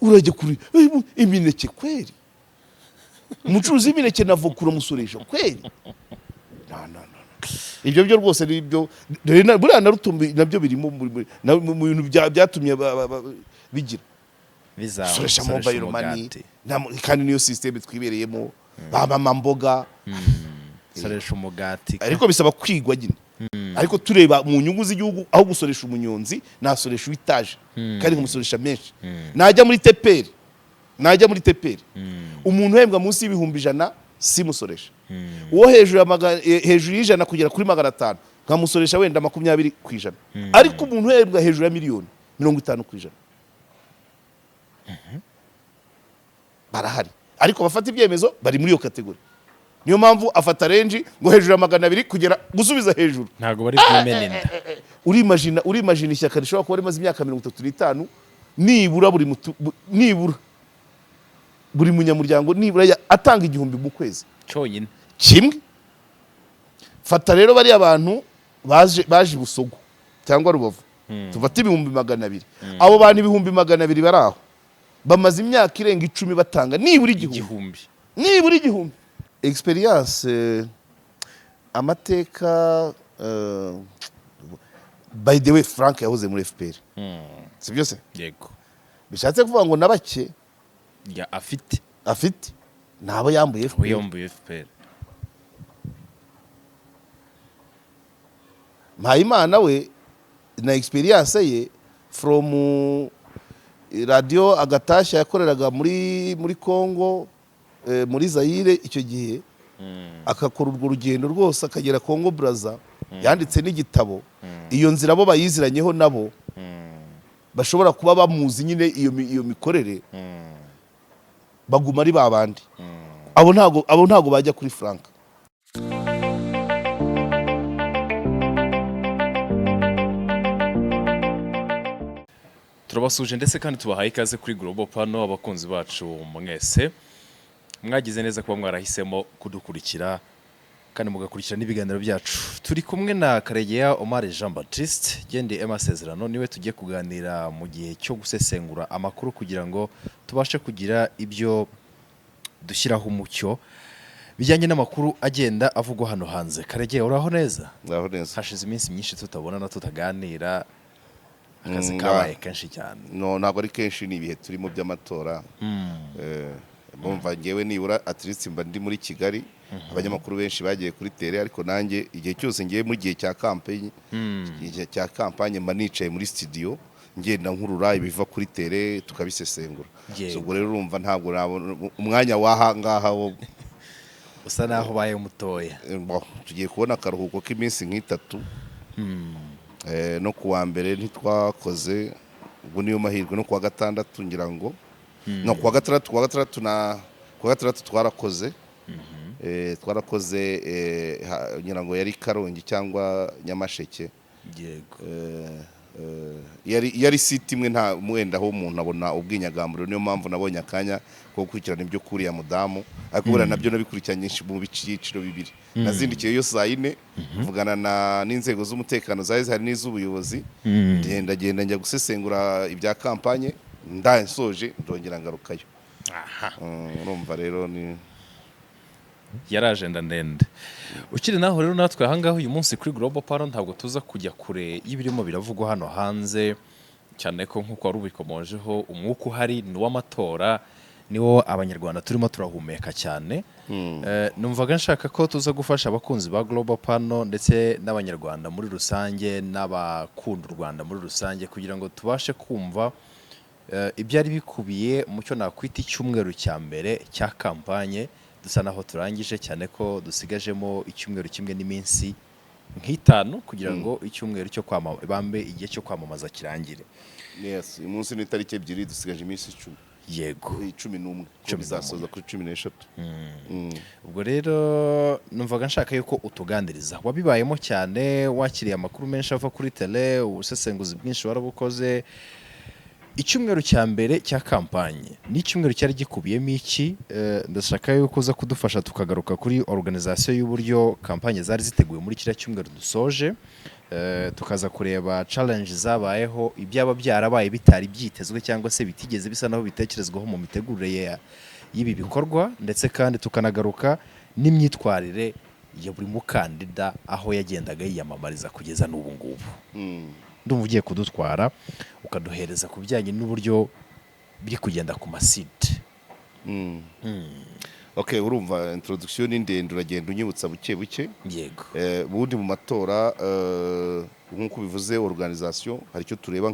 Urajya kuri imineke kweri, umucuruzi w'imineke na voka uramusoresha kweri? No, no, no, no. Ibyo byo rwose ni ibyo. Dore buriya na Rutumbi nabyo birimo mu bintu byatumye bigira soresha mobile money. Kandi niyo system twibereyemo, ba mama mboga. Soresha umugati. Ariko bisaba kwigwa nyine, ariko tureba mu nyungu z'igihugu. Aho gusoresha umunyonzi, nasoresha uwitaje kandi nkamusoresha menshi. Najya muri TPR, najya muri TPR, umuntu uhembwa munsi y'ibihumbi 100 simusoresha, uwo hejuru ya hejuru y'ijana kugera kuri 500 nkamusoresha wenda 20%, ariko umuntu uhembwa hejuru ya miliyoni, 50%. Barahari, ariko bafata ibyemezo bari muri iyo catégorie. Niyo mpamvu afata range ngo hejuru ya 200 kugera gusubiza hejuru. Ntabwo bari bwimene inda. Urimagina ishyaka rishobora kuba rimaze imyaka 35, nibura buri nibura buri munyamuryango nibura atanga 1000 mu kwezi cyonyine. Kimwe. Fata rero bariya bantu baje i Busogo cyangwa Rubavu, tufate 200,000. Abo bantu 200,000 bari aho bamaze imyaka irenga 10 batanga nibura 1000. 1000. Nibura 1000. Experience, amateka. By the way, Frank yahoze muri FPR, si byo se? Yego. Bishatse kuvuga ngo na bake ya afite afite nabo yambuye we FPR. Yambuye FPR. Mpayimana we na experience ye from radio Agatashya yakoreraga muri Congo, muri Zaire icyo gihe, akakora urwo rugendo rwose akagera Congo Brazza, yanditse n'igitabo. Iyo nzira bo bayiziranyeho, nabo bashobora kuba bamuzi nyine iyo mikorere, baguma ari babandi. Abo ntago bajya kuri Frank. Turabasuje ndetse kandi tubahaye ikaze kuri Global Pano. Abakunzi bacu mwese, mwagize neza kuba mwarahisemo kudukurikira kandi mugakurikira n'ibiganiro byacu. Turi kumwe na Karegeya Omar Jean Baptiste Gende amasezerano, niwe tugiye kuganira mu gihe cyo gusesengura amakuru kugira ngo tubashe kugira ibyo dushyiraho umucyo bijyanye n'amakuru agenda avugwa hano hanze. Karegeya, uraho neza? Ngaho neza. Hashize iminsi myinshi tutabonana, tutaganira, akazi kabaye kenshi cyane. No, ntabwo ari kenshi, ni ibihe turimo by'amatora. Bumva ngewe nibura at least mba ndi muri Kigali. Abanyamakuru benshi bagiye kuri terrain, ariko nanjye igihe cyose ngiye mu gihe cya campagne, igihe cya campagne mba nicaye muri studio, ngenda nkurura ibiva kuri terrain tukabisesengura. So, ubwo rero urumva ntabwo nabona umwanya w'aha ngaha wo usa naho ubaye mutoya. Bon, tugiye kubona akaruhuko k'iminsi nk'itatu. No kuwa mbere ntitwakoze, ubwo niyo mahirwe. No kuwa gatandatu ngira ngo, no kuwa gatandatu na kuwa gatandatu twarakoze. Twarakoze, ngira ngo yari Karongi cyangwa Nyamasheke. Yari site imwe, nta mwenda aho umuntu abona ubwinyagamburiro. Niyo mpamvu nabonye akanya ko gukurikirana ibyo kuriya mudamu, ariko buriya nabyo nabikurikiranye mu byiciro bibiri. Nazindukiye yo saa yine, mvugana n'inzego z'umutekano zari zihari n'iz'ubuyobozi, ngenda genda njya gusesengura ibya campagne, ndansoje ndongera ngarukayo. Urumva rero ni Yari agenda ndende. Ukiri naho rero, natwe ahangaha uyu munsi kuri Global Pano ntabwo tuza kujya kure y'ibirimo biravugwa hano hanze, cyane ko nk'uko wari ubikomojeho, umwuka uhari ni uw'amatora, niwo Abanyarwanda turimo turahumeka cyane. Numvaga nshaka ko tuza gufasha abakunzi ba Global Pano ndetse n'Abanyarwanda muri rusange n'abakunda u Rwanda muri rusange kugira ngo tubashe kumva ibyari bikubiye mu cyo nakwita icyumweru cya mbere cya campagne dusa naho turangije, cyane ko dusigajemo icyumweru kimwe n'iminsi nk'itanu kugira ngo icyumweru cyo kwamamaza bambe igihe cyo kwamamaza kirangire. Yes, uyu munsi ni itariki 2, dusigaje iminsi 10. 11. 11. Bizasoza kuri 13. Ubwo rero numvaga nshaka yuko utuganiriza. Wabibayemo cyane, wakiriye amakuru menshi ava kuri terrain, ubusesenguzi bwinshi warabukoze. Icyumweru cya mbere cya kampanye ni icyumweru cyari gikubiyemo iki? Ndashaka yuko uza kudufasha tukagaruka kuri organisation y'uburyo kampanye zari ziteguwe muri kiriya cyumweru dusoje, tukaza kureba challenge zabayeho, ibyaba byarabaye bitari byitezwe cyangwa se bitigeze bisa naho bitekerezwaho mu mitegurire y'ibi bikorwa, ndetse kandi tukanagaruka n'imyitwarire ya buri mukandida aho yagendaga yiyamamariza kugeza n'ubu ngubu. Ndumva ugiye kudutwara ukaduhereza ku bijyanye n'uburyo biri kugenda ku masite. Okay, urumva introduction ni ndende, uragenda unyibutsa buke buke. Yego. Ubundi mu matora, nk'uko bivuze organisation, hari icyo tureba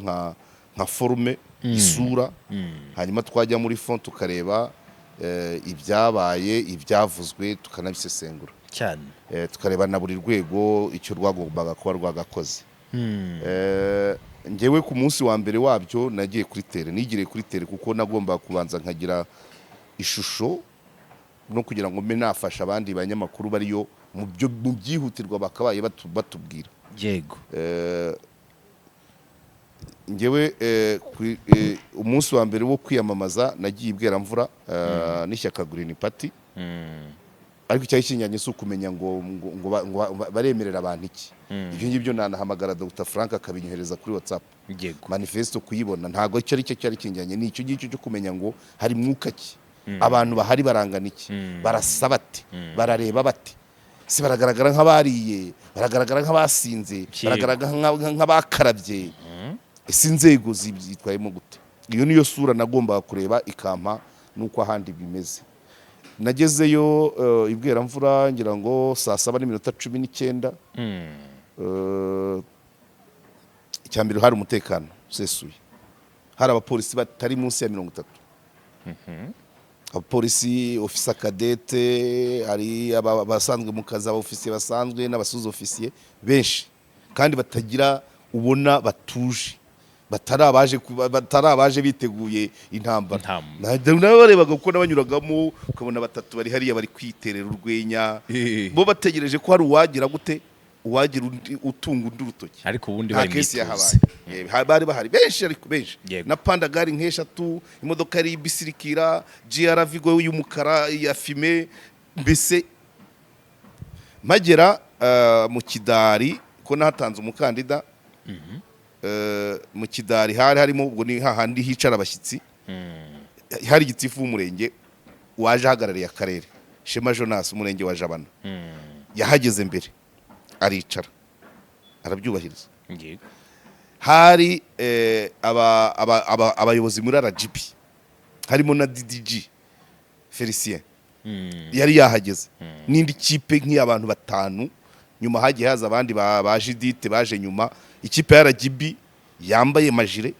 nka forme, isura, hanyuma twajya muri fond tukareba ibyabaye, ibyavuzwe, tukanabisesengura. Cyane. Tukareba na buri rwego icyo rwagombaga kuba rwagakoze. Njyewe ku munsi wa mbere wabyo nagiye kuri terrain, nigiriye kuri terrain kuko nagombaga kubanza nkagira ishusho no kugira ngo mbe nafasha abandi banyamakuru bariyo mu byo mu byihutirwa bakabaye batubwira. Njyewe umunsi wa mbere wo kwiyamamaza nagiye i Bweramvura n'ishyaka Green Party, ariko icyari kinjyanye si ukumenya ngo baremerera abantu iki. Ibyo ngibyo nanahamagara Dr Frank akabinyohereza kuri WhatsApp. Manifesto kuyibona ntabwo icyo ari cyo cyari kinjyanye, ni icyo ngicyo cyo kumenya ngo hari mwuka ki, abantu bahari barangana iki, barasa bate, barareba bate, si baragaragara nk'abariye, baragaragara nk'abasinze, baragaragara nk'abakarabye, ese inzego zibyitwayemo gute? Iyo niyo sura nagombaga kureba ikampa n'uko ahandi bimeze. Nagezeyo i Bweramvura ngira ngo saa 7:19. Icya mbere, hari umutekano usesuye, hari abapolisi batari munsi ya 30, abapolisi ofisa cadette, hari abasanzwe mu kazi, abaofisiye basanzwe n'abasuza-ofisiye benshi kandi batagira, ubona batuje, batari abaje biteguye intambara. Intambara. Nabarebaga kuko nabanyuragamo ukabona batatu bari hariya bari kwiterera urwenya, bo bategereje ko hari uwagira gute, uwagira undi utunga undi urutoki. Ariko ubundi Nta bari mu kesi ituze. yahabaye. Bari bahari benshi, ariko benshi na pandagari nk'eshatu, imodoka yari ibisirikira GR Vigo y'umukara ya fumé. Mbese mpagera mu kidari ko nahatanze umukandida, mu kidari hari harimo, ubwo ni hahandi hicara abashyitsi, hari gitifu w'umurenge waje ahagarariye akarere, Shema Jonas, umurenge wa Jabana. Yahageze mbere aricara arabyubahiriza. Hari abayobozi muri RGB, harimo na DDG Felicien yari yahageze n'indi kipe nk'iy'abantu batanu. Nyuma hagiye haza abandi ba Judith baje nyuma. Ikipe ya RGB yambaye majire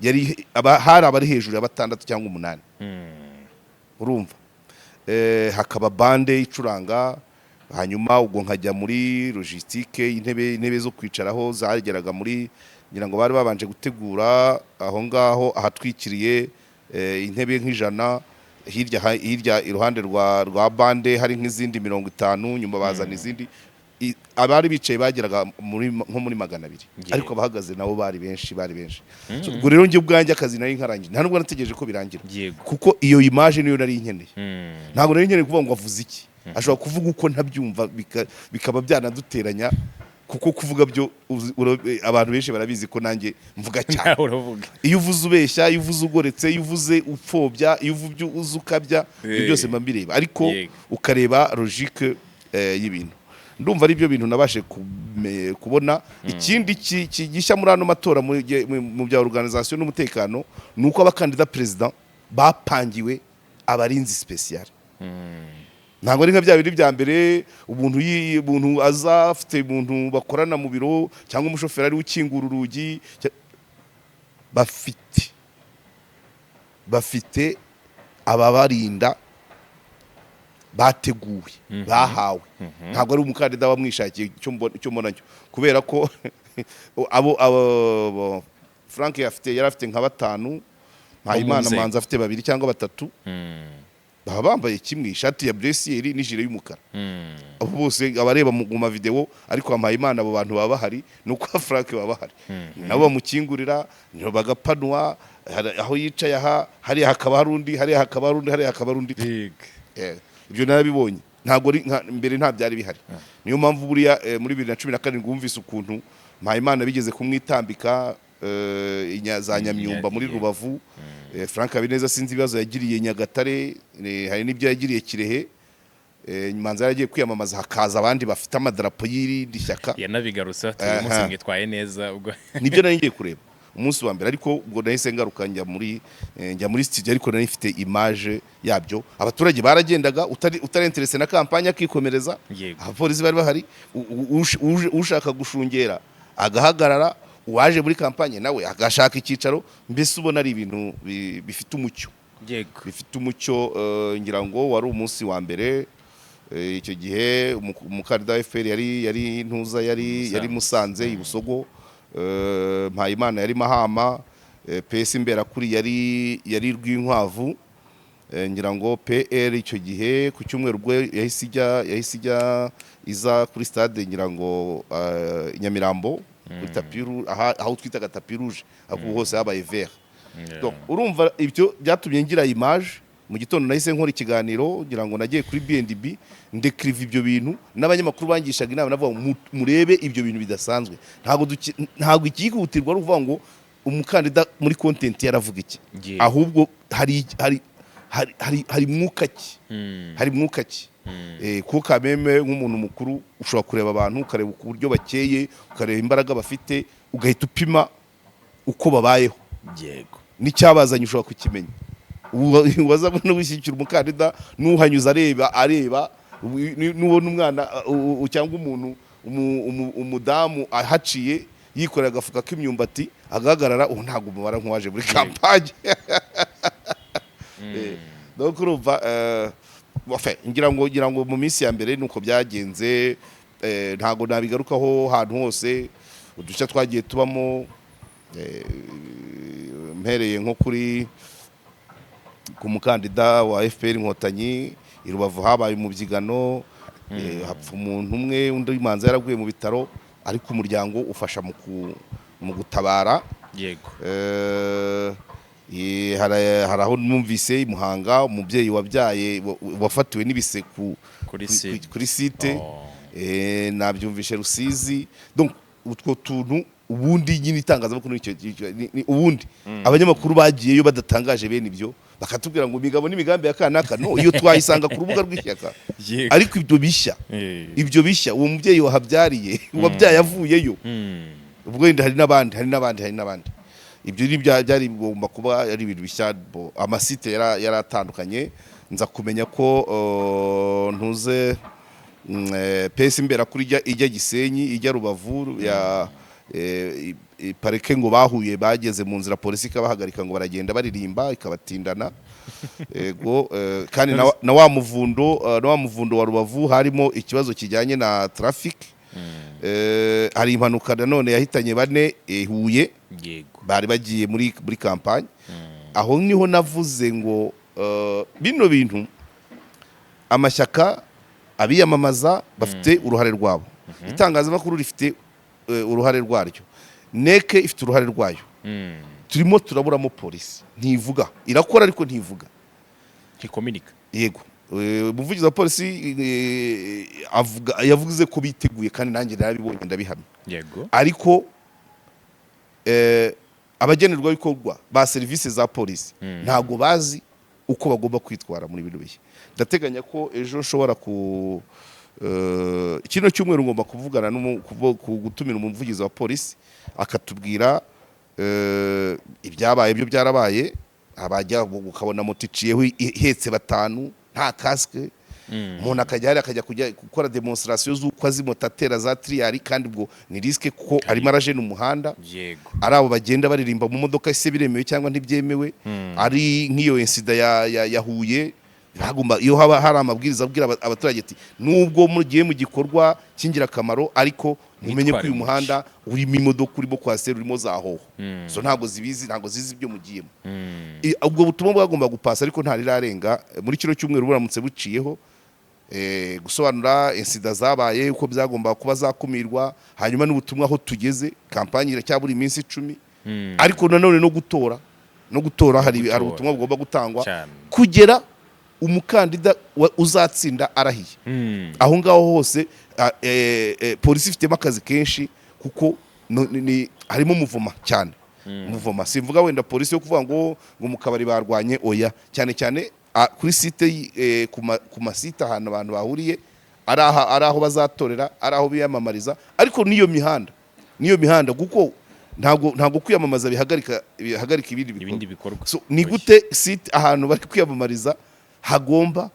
yari hari abari hejuru ya batandatu cyangwa umunani. Urumva hakaba bande icuranga, hanyuma ubwo nkajya muri logistique, intebe zo kwicaraho zageraga muri, ngira ngo bari babanje gutegura aho ngaho ahatwikiriye intebe nk'100, hirya iruhande rwa bande hari nk'izindi 50, nyuma bazana izindi. Abari bicaye bageraga nko muri 200, ariko abahagaze nabo bari benshi, bari benshi. So, ubwo rero njye ubwanjye akazi nari nkarangiye, nta nubwo nategereje ko birangira, kuko iyo image niyo nari nkeneye. Ntabwo nari nkeneye kuvuga ngo avuze iki, ashobora kuvuga uko ntabyumva, bikaba byanaduteranya, kuko kuvuga byo abantu benshi barabizi ko nanjye mvuga cyane. Nawe uravuga. Iyo uvuze ubeshya, iyo uvuze ugoretse, iyo uvuze upfobya, iyo uvuze ukabya, ibyo byose mba mbireba, ariko ukareba logique y'ibintu. Ndumva ari byo bintu nabashe kubona. Ikindi gishya muri ano matora mu bya organisation n'umutekano ni uko abakandida perezida bapangiwe abarinzi spécial. Ntabwo ari nka bya bindi bya mbere, umuntu aza afite umuntu bakorana mu biro cyangwa umushoferi ari we ukingura urugi. Bafite ababarinda bateguwe, bahawe. Ntabwo ari umukandida wamwishakiye. Icyo mbona cyo, kubera ko abo Frank yari afite nka batanu, Mpayimana nzego. Manzi afite babiri cyangwa batatu. Baba bambaye kimwe, ishati ya bleu ciel n'ijire y'umukara. Abo bose abareba mu mavideo, ariko Mpayimana abo bantu baba bahari, no kwa Frank baba bahari, nabo bamukingurira, nibo bagapanwa. Aho yicaye aha, hariya hakaba hari undi, hariya hakaba hari undi, hariya hakaba hari undi. Ibyo narabibonye, ntabwo ari mbere nta byari bihari. Niyo mpamvu buriya muri 2017 wumvise ukuntu Mpayimana bigeze kumwitambika za Nyamyumba muri Rubavu. Frank Habineza sinzi ibibazo yagiriye Nyagatare, hari n'ibyo yagiriye Kirehe. Manza yaragiye kwiyamamaza, hakaza abandi bafite amadarapo y'irindi shyaka. Yanabigarutse ati: "Uyu munsi mwitwaye neza ubwo." Nibyo nari ngiye kureba umunsi wa mbere, ariko ubwo nahise ngaruka njya muri studio, ariko nari mfite image yabyo. Abaturage baragendaga, utari intéressé na campagne akikomereza. Abapolisi bari bahari, ushaka gushungera agahagarara, uwaje muri campagne nawe agashaka icyicaro. Mbese ubona ari ibintu bifite umucyo. Bifite umucyo. Ngira ngo wari umunsi wa mbere. Icyo gihe umukandida wa FPR yari ntuza yari Musanze i Busogo, Mpayimana yari Mahama, PS Imberakuri yari Rwinkwavu. Ngira ngo PR icyo gihe ku cyumweru ubwo yahise ijya iza kuri stade, ngira ngo i Nyamirambo kuri tapis aho twitaga tapis rouge, ariko ubu hose habaye vert. Donc, urumva ibyo byatumye ngira image. Mu gitondo nahise nkora ikiganiro, ngira ngo nagiye kuri B&B, ndekiriva ibyo bintu n'abanyamakuru bangishaga inama, navuga ngo murebe ibyo bintu bidasanzwe. Ntabwo ikihutirwa ari ukuvuga ngo umukandida muri content yaravuga iki, ahubwo hari mwuka ki, hari mwuka ki. Kuko kameme nk'umuntu mukuru ushobora kureba abantu, ukareba uburyo bakeye, ukareba imbaraga bafite, ugahita upima uko babayeho n'icyabazanye ushobora kukimenya. Waza no gushyigikira umukandida n'uhanyuze areba nubona umwana cyangwa umuntu umudamu ahaciye yikorera agafuka k'imyumbati agahagarara, ubu ntabwo umubara nk'uwaje muri campagne. Donc urumva, enfin, ngira ngo mu minsi ya mbere nuko byagenze. Ntabwo nabigarukaho ahantu hose udushya twagiye tubamo, mpereye nko ku mukandida wa FPR Inkotanyi i Rubavu, habaye umubyigano, hapfa umuntu umwe, undi manza yaraguye mu bitaro, ariko umuryango ufasha mu gutabara. Hari aho numvise i Muhanga umubyeyi wabyaye wafatiwe n'ibise Kuri site. Kuri site. Oh. Nabyumvishe Rusizi. Donc utwo tuntu ubundi nyine itangazamakuru ubundi abanyamakuru bagiyeyo badatangaje bene ibyo, bakatubwira ngo imigabo n'imigambi ya kanaka, no iyo twayisanga ku rubuga rw'ishyaka. Ariko ibyo bishya, ibyo bishya, uwo mubyeyi wahabyariye, wabyaye avuyeyo, ubwo wenda hari n'abandi, hari n'abandi, hari n'abandi. Ibyo ni byari bigomba kuba ari ibintu bishya. Amasite yari atandukanye. Nza kumenya ko ntuze PS Imberakuri ijya Gisenyi, ijya Rubavu ya parike, ngo bahuye bageze mu nzira polisi ikabahagarika ngo baragenda baririmba, ikabatindana. Ego, kandi na wa muvundo wa Rubavu harimo ikibazo kijyanye na traffic. Hari impanuka nanone yahitanye bane Huye, bari bagiye muri campagne. Aho niho navuze ngo bino bintu amashyaka abiyamamaza bafite uruhare rwabo, itangazamakuru rifite uruhare rwaryo, NEC ifite uruhare rwayo, turimo turaburamo polisi. Ntivuga, irakora ariko ntivuga. Ntikominika. Yego. Umuvugizi wa polisi avuga, yavuze ko biteguye, kandi nanjye narabibonye, ndabihamya. Ariko abagenerwabikorwa ba serivisi za polisi ntabwo bazi uko bagomba kwitwara muri bino bihe. Ndateganya ko ejo nshobora ku kino cyumweru ngomba kuvugana gutumira umuvugizi wa polisi akatubwira ibyabaye. Byo byarabaye, abajya ukabona moto iciyeho ihetse batanu nta casque, umuntu akajya hariya akajya kujya gukora démonstration z'uko azi moto, atera za trial, kandi ubwo ni risque kuko arimo arajena umuhanda. Ari abo bagenda baririmba mu modoka, ese biremewe cyangwa ntibyemewe? Ari nk'iyo incident ya Huye, hagomba iyo haba hari amabwiriza abwira abaturage ati nubwo mugiye mu gikorwa cy'ingirakamaro, ariko Mumenye ko Mwitware uyu muhanda urimo imodoka, urimo coaster, urimo za hoho. So ntabwo zibizi, ntabwo zizi ibyo mugiyemo. Ubwo butumwa bwagomba gupasa, ariko ntarirarenga muri kino cyumweru. Buramutse buciyeho, gusobanura incidents zabaye, uko byagomba kuba zakumirwa, hanyuma n'ubutumwa aho tugeze. Campagne iracyabura iminsi 10, ariko nanone no gutora hari Gutora. ubutumwa bugomba gutangwa kugera umukandida uzatsinda arahiye. Aho ngaho hose polisi ifitemo akazi kenshi, kuko harimo umuvuma cyane, umuvuma. Simvuga wenda polisi yo kuvuga ngo mu kabari barwanye, oya. Cyane cyane kuri site ku masite, ahantu abantu bahuriye, ari aho bazatorera, ari aho biyamamariza, ariko n'iyo mihanda, kuko ntabwo kwiyamamaza bihagarika ibindi bikorwa. Ibindi bikorwa. So, ni gute site, ahantu bari kwiyamamariza, hagomba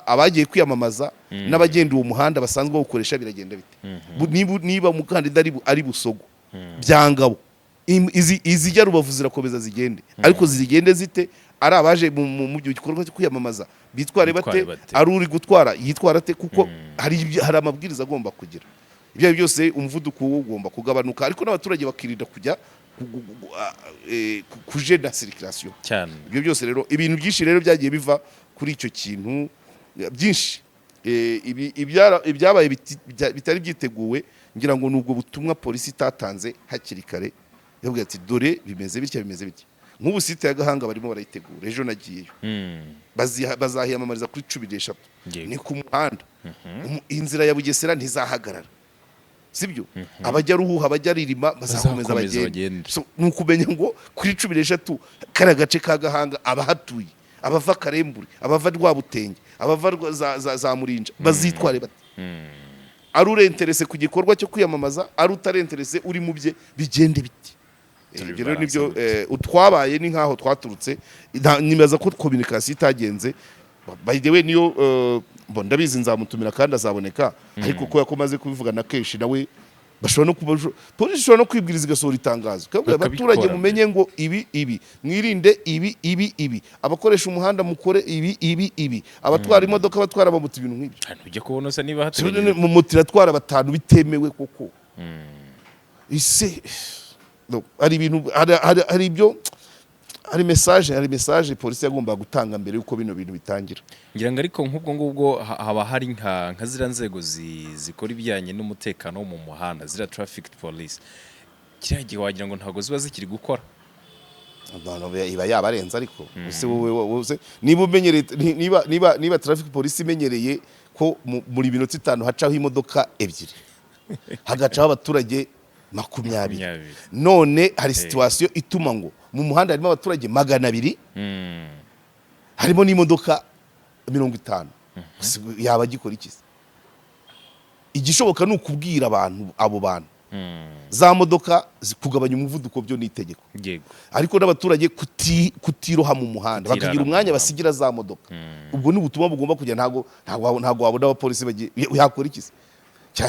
abagiye kwiyamamaza n'abagenda uwo muhanda basanzwe bawukoresha, biragenda bite? Niba umukandida ari Busogo, Byangabo, izijya Rubavu zirakomeza zigende, ariko zigende zite? Ari abaje mu gikorwa cyo kwiyamamaza bitware Bitware bate? Bate? Ari uri gutwara yitwara ate? Kuko hari amabwiriza agomba kugira. Ibyo ari byo byose, umuvuduko wo ugomba kugabanuka, ariko n'abaturage bakirinda kujya kugêner circulation. Ibyo byose rero, ibintu byinshi rero byagiye biva kuri icyo kintu, byinshi. Ibyabaye bitari byiteguwe, ngira ngo ni ubwo butumwa polisi itatanze hakiri kare, yavuga ati: "Dore bimeze bitya, bimeze bitya." Nk'ubu site ya Gahanga barimo barayitegura, ejo nagiyeyo. Bazahiyamamariza kuri 13. Ni ku muhanda. Inzira ya Bugesera ntizahagarara, sibyo? Abajya Ruhuha, abajya Ririma bazakomeza Bazakomeza bagende. Bagende. So, ni ukumenya ngo kuri 13 kariya gace ka Gahanga, abahatuye, abava Karembure, abava Rwabutenge, abava za Murinja, bazitware bate? Ari uri intéressé ku gikorwa cyo kwiyamamaza, ari utari intéressé, uri mu bye, bigende biti? Ibyo rero nibyo utwabaye, ni nkaho twaturutse. Nibaza ko communication itagenze. By the way, niyo bo ndabizi nzamutumira kandi azaboneka, ariko ko yakomaze kubivuga na kenshi, nawe bashobora no kuba, polisi ishobora no kwibwiriza igasohora itangazo ikabwira Bakabikora. abaturage: "Mumenye ngo ibi, ibi, mwirinde ibi, ibi, ibi, abakoresha umuhanda mukore ibi, ibi, ibi, abatwara imodoka, abatwara amamoto," ibintu nk'ibyo. Ahantu ujya kubona usa niba hateganyijwe Mu moto iratwara batanu bitemewe koko ise? No, hari ibintu, hari ibyo, hari message polisi yagombaga gutanga mbere yuko bino bintu bitangira. Ngira ngo ariko nk'ubwo ngubwo haba hari nka ziriya nzego zikora ibijyanye n'umutekano wo mu muhanda, ziriya traffic police, kiriya gihe wagira ngo ntabwo ziba zikiri gukora. Abantu iba yabarenze. Ariko ese wowe niba umenyereye, niba traffic police imenyereye ko muri minota 5 hacaho imodoka ebyiri, hagacaho abaturage 20, 20. None hari situation ituma ngo mu muhanda harimo abaturage 200, harimo n'imodoka 50, yaba agikora iki se? Igishoboka ni ukubwira abantu, abo bantu, za modoka kugabanya umuvuduko byo ni itegeko, ariko n'abaturage kutiroha mu muhanda, Kutirara bakagira mu umwanya muhanda. basigira za modoka. Ubwo ni ubutumwa bugomba kujya. Ntabwo wabona abapolisi bagiye, yakora iki se?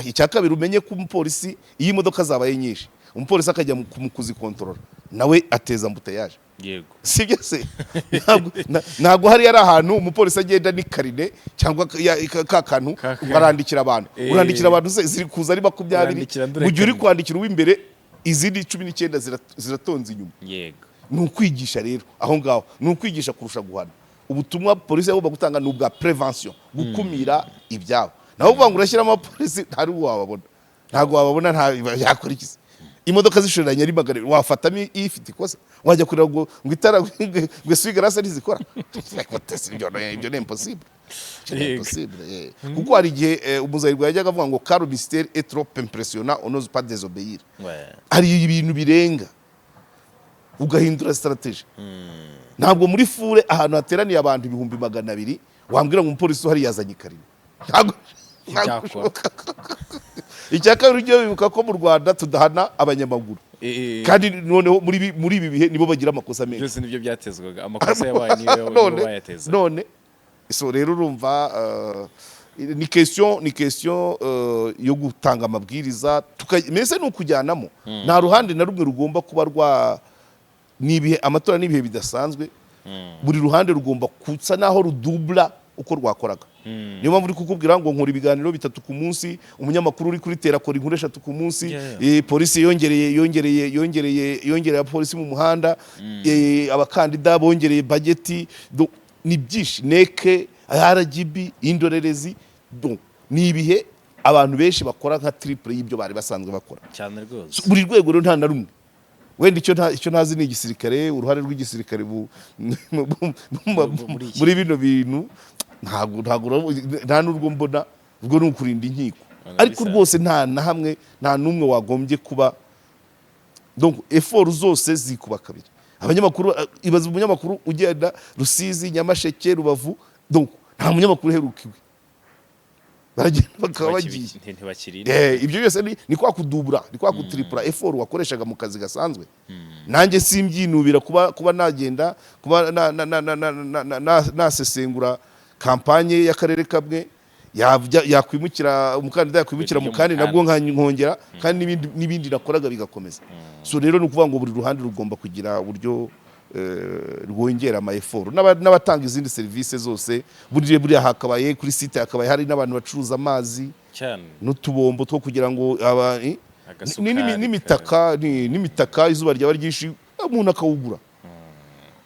Icya kabiri, umenye ko umupolisi, iyo imodoka zabaye nyinshi, umupolisi akajya mu kuzikontorora, nawe ateza embouteillage. Sibyo se? Ntabwo hariya ari ahantu umupolisi agenda n'ikarine cyangwa ka kantu ngo arandikira abantu. Urandikira abantu se ziri kuza ari 20? Urandikira ndure Mu gihe uri karine. kwandikira uw'imbere, izindi 19 ziratonze inyuma. Ni ukwigisha rero aho ngaho, ni ukwigisha kurusha guhana. Ubutumwa polisi yagomba gutanga ni ubwa prévention, gukumira ibyabo. Naho uvuga ngo urashyiramo abapolisi, ntari wababona, ntabwo wababona. Nta yakora iki se? Imodoka zishoreranye ari 200, wafatamo ifite ikosa? Wajya kureba ngo itara, ngo essuie-glace ntizikora? Ibyo ni impossible. Ibyo ni impossible. Kuko hari igihe umuzayirwa yajyaga avuga ngo: "Car mystère est trop impressionnant, on n'ose pas désobéir." Hari ibintu birenga ugahindura stratégie. Ntabwo muri foule, ahantu hateraniye abantu 200,000, wambwira ngo umupolisi uhari yazanye ikarine. Ntabwo Ntibyakora. bishoboka. Icya kabiri, ujye wibuka ko mu Rwanda tudahana abanyamaguru, kandi noneho muri ibi bihe nibo bagira amakosa menshi. Byose nibyo byatezwaga, amakosa yabaye niyo None bayateza. None so rero urumva, ni question yo gutanga amabwiriza, mbese ni ukujyanamo. Nta ruhande na rumwe rugomba kuba rwa, ni ibihe, amatora n'ibihe bidasanzwe, buri ruhande rugomba kusa naho rudubura uko rwakoraga. Niyo mpamvu uri kukubwira ngo nkora ibiganiro bitatu ku munsi, umunyamakuru uri kuri terrain akora inkuru eshatu ku munsi. Polisi yongereye abapolisi mu muhanda, abakandida bongereye budget. Ni byinshi, NEC, RGB, indorerezi. Donc, ni ibihe abantu benshi bakora nka triple y'ibyo bari basanzwe bakora. Cyane rwose. So, buri rwego rero nta na rumwe. Wenda icyo ntazi ni igisirikare, uruhare rw'igisirikare Muri iki. muri bino bintu ntabwo nta n'urwo mbona, ubwo ni ukurinda inkiko. Bana Ariko bisa. rwose nta na hamwe, nta n'umwe wagombye kuba. Donc effort zose zikuba kabiri. Abanyamakuru, ibaza umunyamakuru ugenda Rusizi, Nyamasheke, Rubavu, donc nta munyamakuru uheruka iwe, baragenda bakaba bagiye. Ntibakiri. Ibyo byose ni kwa kudubura, ni kwa kutripura effort wakoreshaga mu kazi gasanzwe. Nanjye simbyinubira kuba nagenda, kuba nasesengura campagne y'akarere kamwe, yakwimukira umukandida, yakwimukira mu Ibyo mu kandi kandi. Nabwo nkongera kandi n'ibindi nakoraga bigakomeza. So rero ni ukuvuga ngo buri ruhande rugomba kugira uburyo rwongera ama effort, n'abatanga izindi serivisi zose. Buriya hakabaye kuri site, hakabaye hari n'abantu bacuruza amazi n'utubombo two kugira ngo aba Agasukari n'imitaka, izuba ryaba ryinshi umuntu akawugura.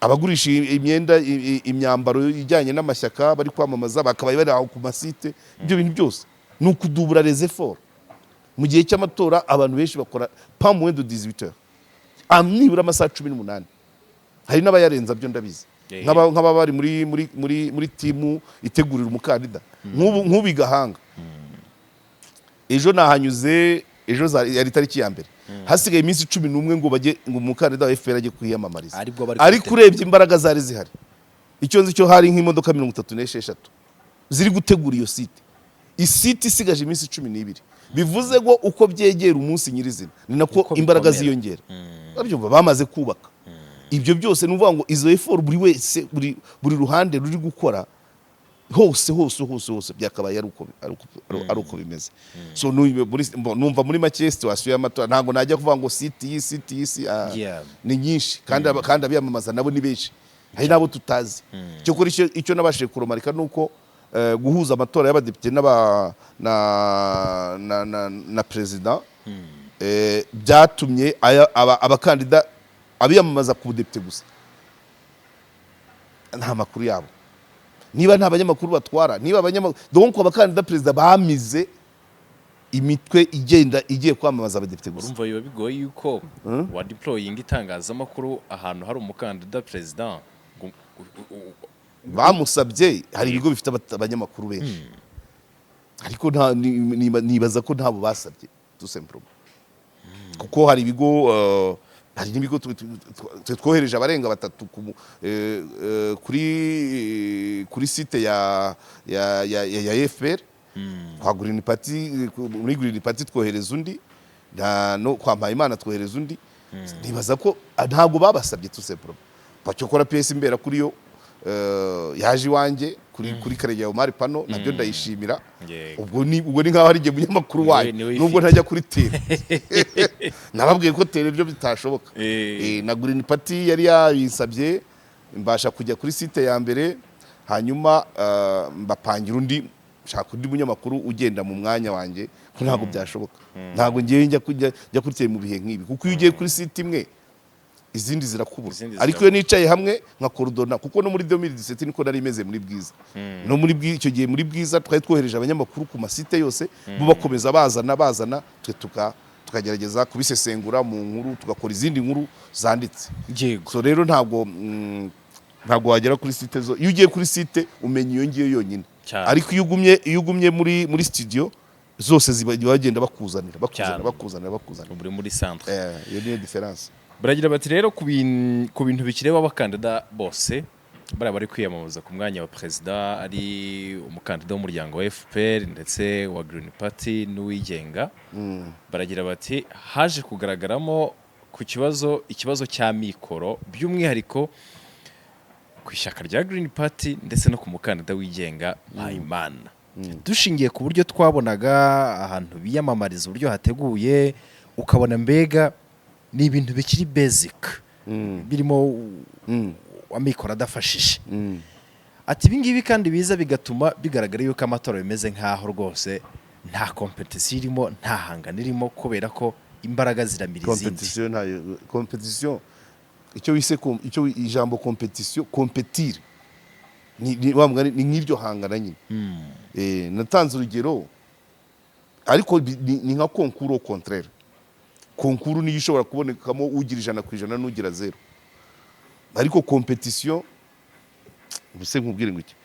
Abagurisha imyenda, imyambaro ijyanye n'amashyaka bari kwamamaza bakabaye bari aho ku masite. Ibyo bintu byose ni ukudubura les efforts. Mu gihe cy'amatora abantu benshi bakora pas moins de 18 heures, nibura amasaha 18, hari n'abayarenza, byo ndabizi. Nk'aba bari muri team itegurira umukandida, nk'ubu i Gahanga ejo nahanyuze, ejo yari itariki ya mbere, hasigaye iminsi 11 ngo bajye, ngo umukandida wa FPR ajye kwiyamamariza. Aribwo bari Ariko kwitegura. urebye imbaraga zari zihari, icyo nzi cyo hari nk'imodoka 36 ziri gutegura iyo site, isite isigaje iminsi 12. Bivuze ngo uko byegera umunsi nyirizina ni nako Uko imbaraga bikomera. ziyongera. Urabyumva, bamaze kubaka ibyo byose. Ni ukuvuga ngo izo effort buri wese, buri ruhande ruri gukora hose hose hose hose, byakabaye ari uko bimeze. So numva muri make situation y'amatora ntabwo najya kuvuga ngo site iyi, site iyi, si ni nyinshi kandi kandi abiyamamaza nabo ni benshi, hari n'abo tutazi. Cyokora icyo nabashije kuremarika ni uko guhuza amatora y'abadepite n'aba na perezida byatumye abakandida abiyamamaza ku budepite gusa nta makuru yabo, niba nta banyamakuru batwara, niba abanyamakuru, donc abakandida perezida bamize imitwe igenda igiye kwamamaza abadepite gusa. Urumva biba bigoye yuko wa deployinga itangazamakuru ahantu hari umukandida perezida ngo Bamusabye, hari ibigo bifite abanyamakuru benshi, ariko nibaza ko ntabo basabye tout simplement, kuko hari ibigo, hari n'ibigo twohereje abarenga batatu kuri site ya FPR, kwa Green Party, muri Green Party twohereza undi, no kwa Mpayimana twohereza undi. Nibaza ko ntabwo babasabye tout simplement. Cyokora PS imbera kuri yo yaje iwanjye kuri Karegeya Omar Pano, nabyo ndayishimira. Ubwo ni nkaho ari jye munyamakuru wayo, Niwe nubwo ifite. ntajya kuri terrain. Nababwiye ko terrain byo bitashoboka. Na Green Party yari yabinsabye, mbasha kujya kuri site ya mbere, hanyuma mbapangira undi, nshaka undi munyamakuru ugenda mu mwanya wanjye, ko ntabwo byashoboka. Ntabwo ngiye njya njya kuri terrain mu bihe nk'ibi, kuko iyo ugiye kuri site imwe izindi zirakubura. Izindi Ariko iyo nicaye hamwe nka coordonna, kuko no muri 2017 niko nari meze muri Bwiza, no muri icyo gihe muri Bwiza twari twohereje abanyamakuru ku masite yose, bo bakomeza bazana bazana, twe tukagerageza kubisesengura mu nkuru, tugakora izindi nkuru zanditse. So rero ntabwo wagera kuri site zo. Iyo ugiye kuri site umenya iyo ngiyo yonyine. Ariko iyo ugumye muri studio zose ziba bagenda bakuzanira, bakuzanira, bakuzanira, bakuzanira. Ubu uri muri centre. Iyo niyo différence. Baragira bati rero ku bintu bikireba abakandida bose bariya bari kwiyamamaza ku mwanya wa perezida, ari umukandida w'umuryango wa FPR ndetse wa Green Party n'uwigenga, baragira bati haje kugaragaramo ku kibazo, ikibazo cya mikoro, by'umwihariko ku ishyaka rya Green Party ndetse no ku mukandida wigenga Mpayimana. Dushingiye ku buryo twabonaga ahantu biyamamariza, uburyo hateguye, ukabona mbega ni ibintu bikiri basic, birimo amikoro adafashije. Ati ibi ngibi kandi biza bigatuma bigaragara yuko amatora bimeze nk'aho rwose nta competition irimo, nta hangana irimo, kubera ko imbaraga ziramira izindi. Competition ntayo. Competition, icyo wise icyo ijambo competition, compétir, ni wa mugani, ni nk'iryo hangana nyine. Natanze urugero, ariko ni nka concours. Au contraire, concours niyo ishobora kubonekamo ugira 100% n'ugira zéro, ariko competition, ubuse nkubwire ngo iki?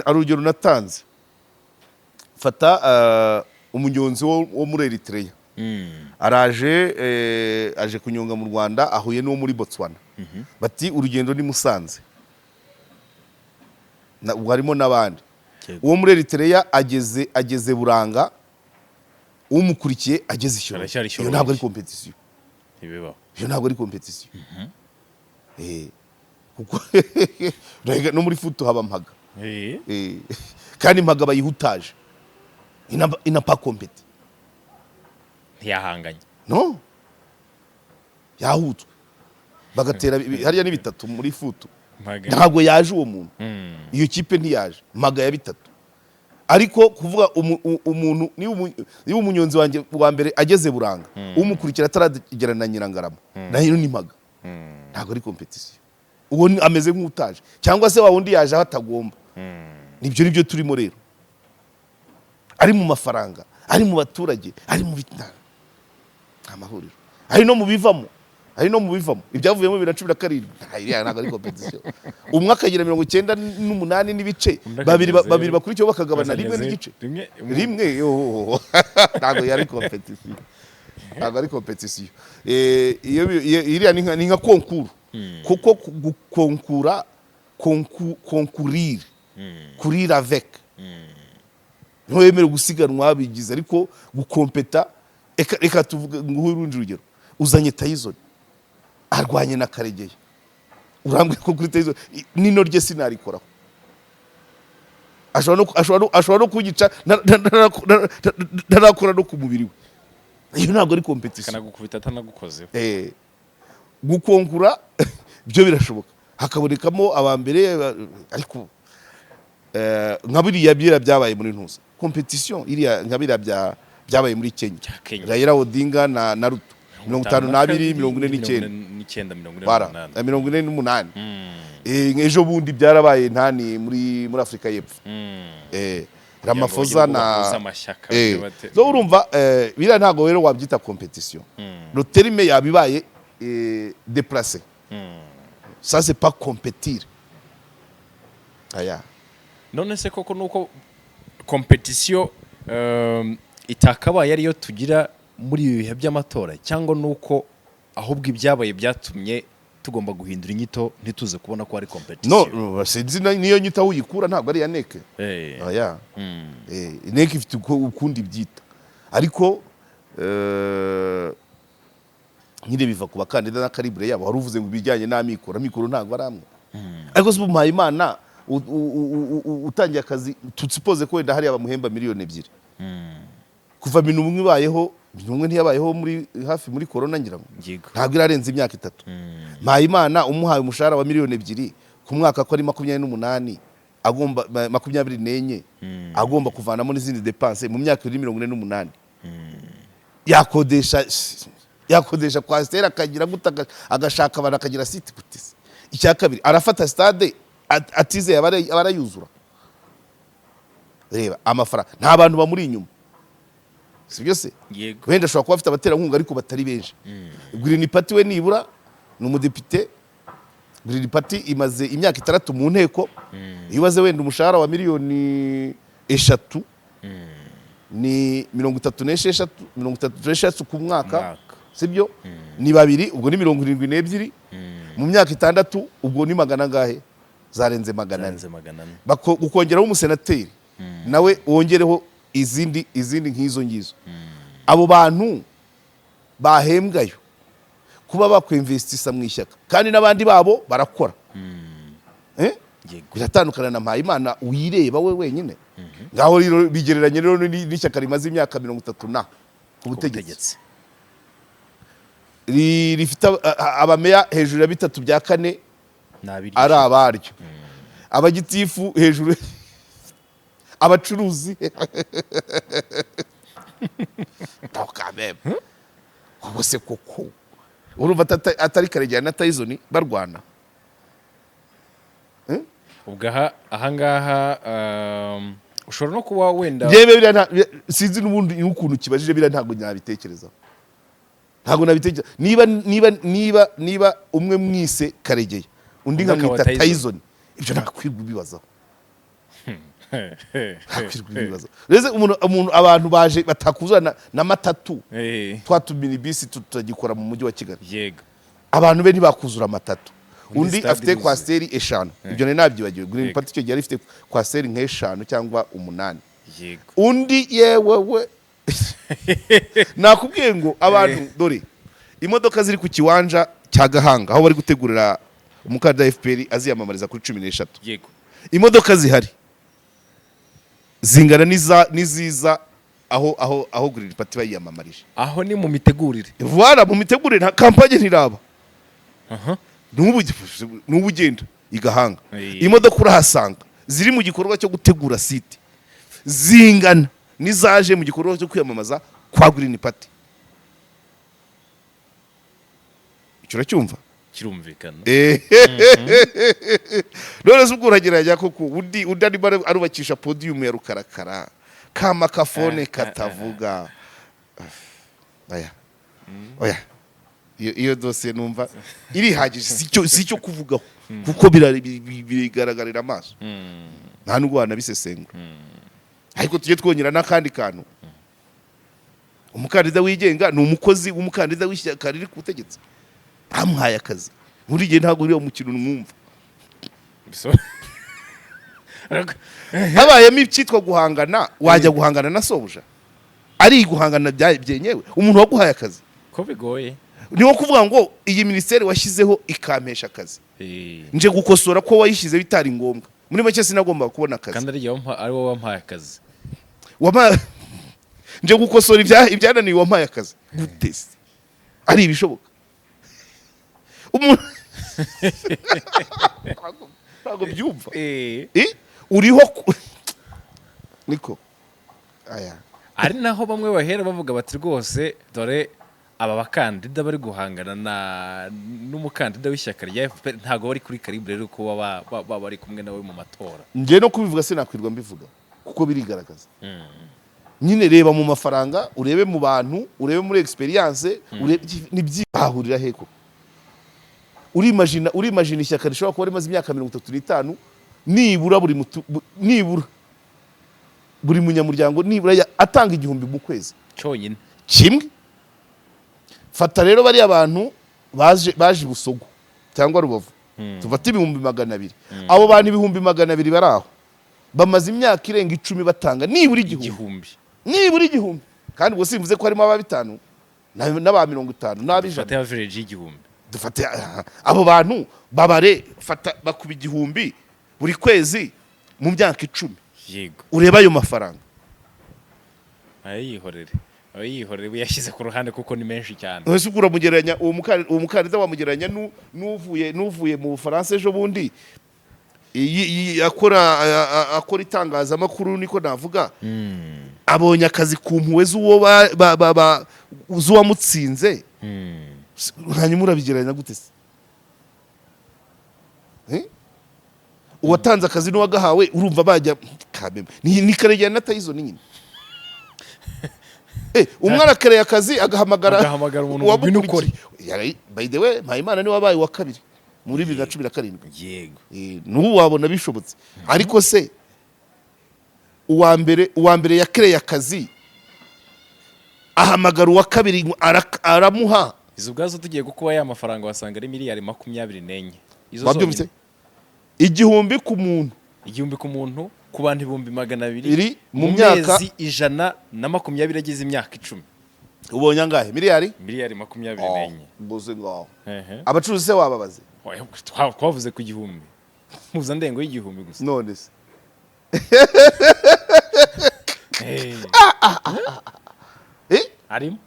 Ari urugero natanze: fata umunyonzi wo muri Eritrea, araje, aje kunyonga mu Rwanda, ahuye n'uwo muri Botswana, bati urugendo ni Musanze. Ubwo harimo n'abandi. Uwo muri Eritrea ageze Buranga, umukurikiye ageze Shyorongi. Aracyari Iyo ntabwo ari Shyorongi. competition. Ntibibaho. Iyo ntabwo ari competition, kuko rega no muri foot haba mpaga. Kandi mpaga bayihutaje, ina pas compété. Ntiyahanganye. No yahutswe, bagatera hariya ni bitatu muri foot. Mpaga. Ntabwo yaje uwo muntu, iyo kipe ntiyaje, mpaga ya bitatu. Ariko kuvuga umuntu, niba umunyonzi wanjye wa mbere ageze Buranga, umukurikira ataragera na Nyirangarama, nayo ni mpaga, ntabwo ari competition. Uwo ameze nk'utaje, cyangwa se wa wundi yaje aho atagomba. Nibyo, nibyo turimo rero, ari mu mafaranga, ari mu baturage, ari mu nta mahuriro, ari no mu bivamo, ari no mu bivamo ibyavuyemo 2017. Iriya ntabwo ari competition. Umwe akagira 98 n'ibice, Undi babiri akagira babiri zero. bakurikiyeho bakagabana rimwe Akagira n'igice. Rimwe. Rimwe yo, ntabwo yari competition, ntabwo ari competition. Iyo iriya ni nka concours, kuko gukonkura, concourir, courir avec, niho wemerewe gusiganwa bigize, ariko gukompeta, reka tuvuge, nguhe urundi rugero: uzanye Tyson arwanye na Karegeya, urambwira ko kuri Tyson nino rye sinarikoraho, ashobora no kunyica ntarakora no ku mubiri we. Iyo ntabwo ari competition. Akanagukubita atanagukozeho. Gukonkura byo birashoboka, hakabonekamo aba mbere, ariko nka biriya biriya byabaye muri ntuza competition, iriya nka biriya byabaye muri Kenya. Kenya. Raila Odinga na Ruto, 52, 49. 49, 48. Bara 48. Ejo bundi byarabaye ntani muri Afurika y'Epfo. Ramaphosa na bahuze amashyaka, So urumva, biriya ntabwo rero wabyita competition. Le terme yabibaye déplacé. Ça, c'est pas compétir, aya. None se koko nuko competition itakabaye ariyo tugira muri ibi bihe by'amatora, cyangwa nuko ahubwo ibyabaye byatumye tugomba guhindura inyito, ntituze kubona ko ari competition? No, sinzi niyo nyito aho uyikura, ntabwo ari iya NEC. Aya, NEC ifite ukundi byita, ariko nyine biva ku bakandida na calibre yabo. Wari uvuze ngo ibijyanye n'amikoro, amikoro ntabwo ari amwe. Ariko se ubu Mpayimana utangiye akazi, tusipoze ko wenda hariya bamuhemba miliyoni 2, kuva Minubumwe ibayeho, Minubumwe ntiyabayeho muri hafi muri corona, ngira ngo ntabwo irarenza imyaka 3. Mpayimana umuhaye umushahara wa miliyoni 2 ku mwaka, ko ari 28, agomba 24, agomba kuvanamo n'izindi dépenses, mu myaka iri 48 yakodesha coaster, akagira gute, agashaka abantu, akagira site gute se? Icya kabiri, arafata stade atizeye abarayuzura. Reba amafaranga, nta bantu bamuri inyuma, si byo se? Yego. Wenda ashobora kuba afite abaterankunga, ariko batari benshi. Green Party we nibura ni umudepite. Green Party imaze imyaka 6 mu nteko. Iyo ubaze wenda umushahara wa miliyoni 3, ni 36, 36 ku mwaka. Mwaka. Sibyo? Ni babiri, ubwo ni 72 mu myaka 6, ubwo ni magana angahe? Zarenze 400. Zarenze 400. Ukongeraho umusenateri nawe, wongereho izindi nk'izo ngizo. Abo bantu bahembwayo kuba bakwinvestisa mu ishyaka, kandi n'abandi babo barakora. Yego. Biratandukana na Mpayimana wireba we wenyine. Ngaho rero bigereranye rero n'ishyaka rimaze imyaka 30 na ku butegetsi, ubutegetsi, rifite abameya hejuru ya bitatu bya kane ni abiri ari abaryo. Abagitifu hejuru, abacuruzi. No, quand même. Ubwo se koko urumva atari Karegeya na Tyson barwana? Ubwo aha ahangaha ushobora no kuba wenda Njyewe biriya sinzi n'ubundi n'ukuntu kibajije biriya, ntabwo nabitekerezaho, ntabwo nabitekereza. Niba umwe mwise Karegeya, undi Undi akaba nkamwita Tyson. Tyson, ibyo ntakwirwa ubibazaho, ntakwirwa ubibazaho. Rero umuntu abantu baje batakuzana na matatu, twa tuminibisi tutagikora mu Mujyi wa Kigali, abantu be ntibakuzura amatatu. Undi Undi stade afite iruzuye. coaster eshanu, ibyo nari nabyibagiwe. Green Yego. Party icyo gihe yari ifite coaster nk'eshanu cyangwa umunani. Undi yewe we, nakubwiye ngo abantu, dore imodoka ziri ku kiwanja cya Gahanga aho bari gutegurira umukandida FPR aziyamamariza kuri 13, imodoka zihari zingana n'iziza aho Green Party bayiyamamarije. Aho ni mu mitegurire. Voilà, mu mitegurire, nta kampanye ntiraba. N'ubu ugenda i Gahanga, imodoka urahasanga ziri mu gikorwa cyo gutegura site zingana n'izaje mu gikorwa cyo kwiyamamaza kwa Green Party. Icyo uracyumva? Kirumvikana. None se ubwo uragerageza koko, undi arimo arubakisha podium ya rukarakara kama kafone katavuga. Oya, oya, iyo dosiye numva irihagije, si icyo kuvugaho kuko bigaragarira amaso, nta nubwo wanabisesengura. Ariko tujye twongera n'akandi kantu: umukandida wigenga ni umukozi w'umukandida w'ishyaka riri ku butegetsi, bamuhaye akazi. Muri gihe ntabwo uriya mukino mwumva habayemo icyitwa guhangana, wajya guhangana na sobuja? Ari guhangana byenyewe umuntu waguhaye akazi? Ko bigoye. Ni nko kuvuga ngo iyi minisiteri washyizeho ikampesha akazi, nje gukosora ko wayishyizeho bitari ngombwa. Muri make sinagombaga kubona akazi. Kandi ari wowe wampaye akazi. Nje gukosora ibyananiye wampaye akazi. Gute se ari ibishoboka? Umuntu ntabwo byumva. Uriho niko aya. Ari naho bamwe bahera bavuga bati rwose dore aba bakandida bari guhangana na n'umukandida w'ishyaka rya FPR ntabwo bari kuri calibre rero kuba bari kumwe nawe mu matora. Njye no kubivuga sinakwirwa mbivuga kuko birigaragaza nyine. Reba mu mafaranga, urebe mu bantu, urebe muri experience, urebe bahurira he koko? Urimagina ishyaka rishobora kuba rimaze imyaka 35, nibura buri nibura buri munyamuryango nibura atanga 1000 mu kwezi cyonyine kimwe. Fata rero bariya bantu baje i Busogo cyangwa Rubavu, tufate 200,000. Abo bantu 200,000 bari aho bamaze imyaka irenga 10 batanga nibura 1000. 1000. Nibura 1000. Kandi ubwo simvuze ko harimo aba bitanu n'aba 50 n'ab'ijana. Dufate average y'1000. Dufate abo bantu babare, fata bakuba 1000 buri kwezi mu myaka 10, urebe ayo mafaranga. Ayihorere, ayihorere, uyashyize ku ruhande kuko ni menshi cyane. Ese ubwo uramugereranya uwo mukandida wamugereranya n'uvuye mu Bufaransa ejo bundi, akora akora itangazamakuru, niko navuga, abonye akazi ku mpuhwe z'uwo z'uwamutsinze? Hanyuma urabigereranya gute se? Eh? Uwatanze akazi n'uwagahawe urumva bajya kameme? Ni Karegeya na Tyson nyine. Umwe arakereye akazi agahamagara Agahamagara umuntu ngo ngwino ukore. Uwamukurikiye. By the way, Mpayimana niwe wabaye uwa kabiri muri 2017. N'ubu wabona bishobotse. Ariko se uwa mbere yakereye akazi ahamagara uwa kabiri ngo aramuha. Izo ubwazo tugiye gukuba ya mafaranga wasanga ari miliyari 24 izo Wabyumvise? zonyine. 1000 ku muntu. 1000 ku muntu, ku bantu 200,000 Iri mu myaka- mezi 120 agize imyaka 10. Ubonye angahe? Miliyari? Miliyari 24. Mbuze ngaho. Ehe. Abacuruzi se wababaze? Oya, twavuze ku 1000, mpuzandengo y'1000 gusa. None se? Eh? Arimo.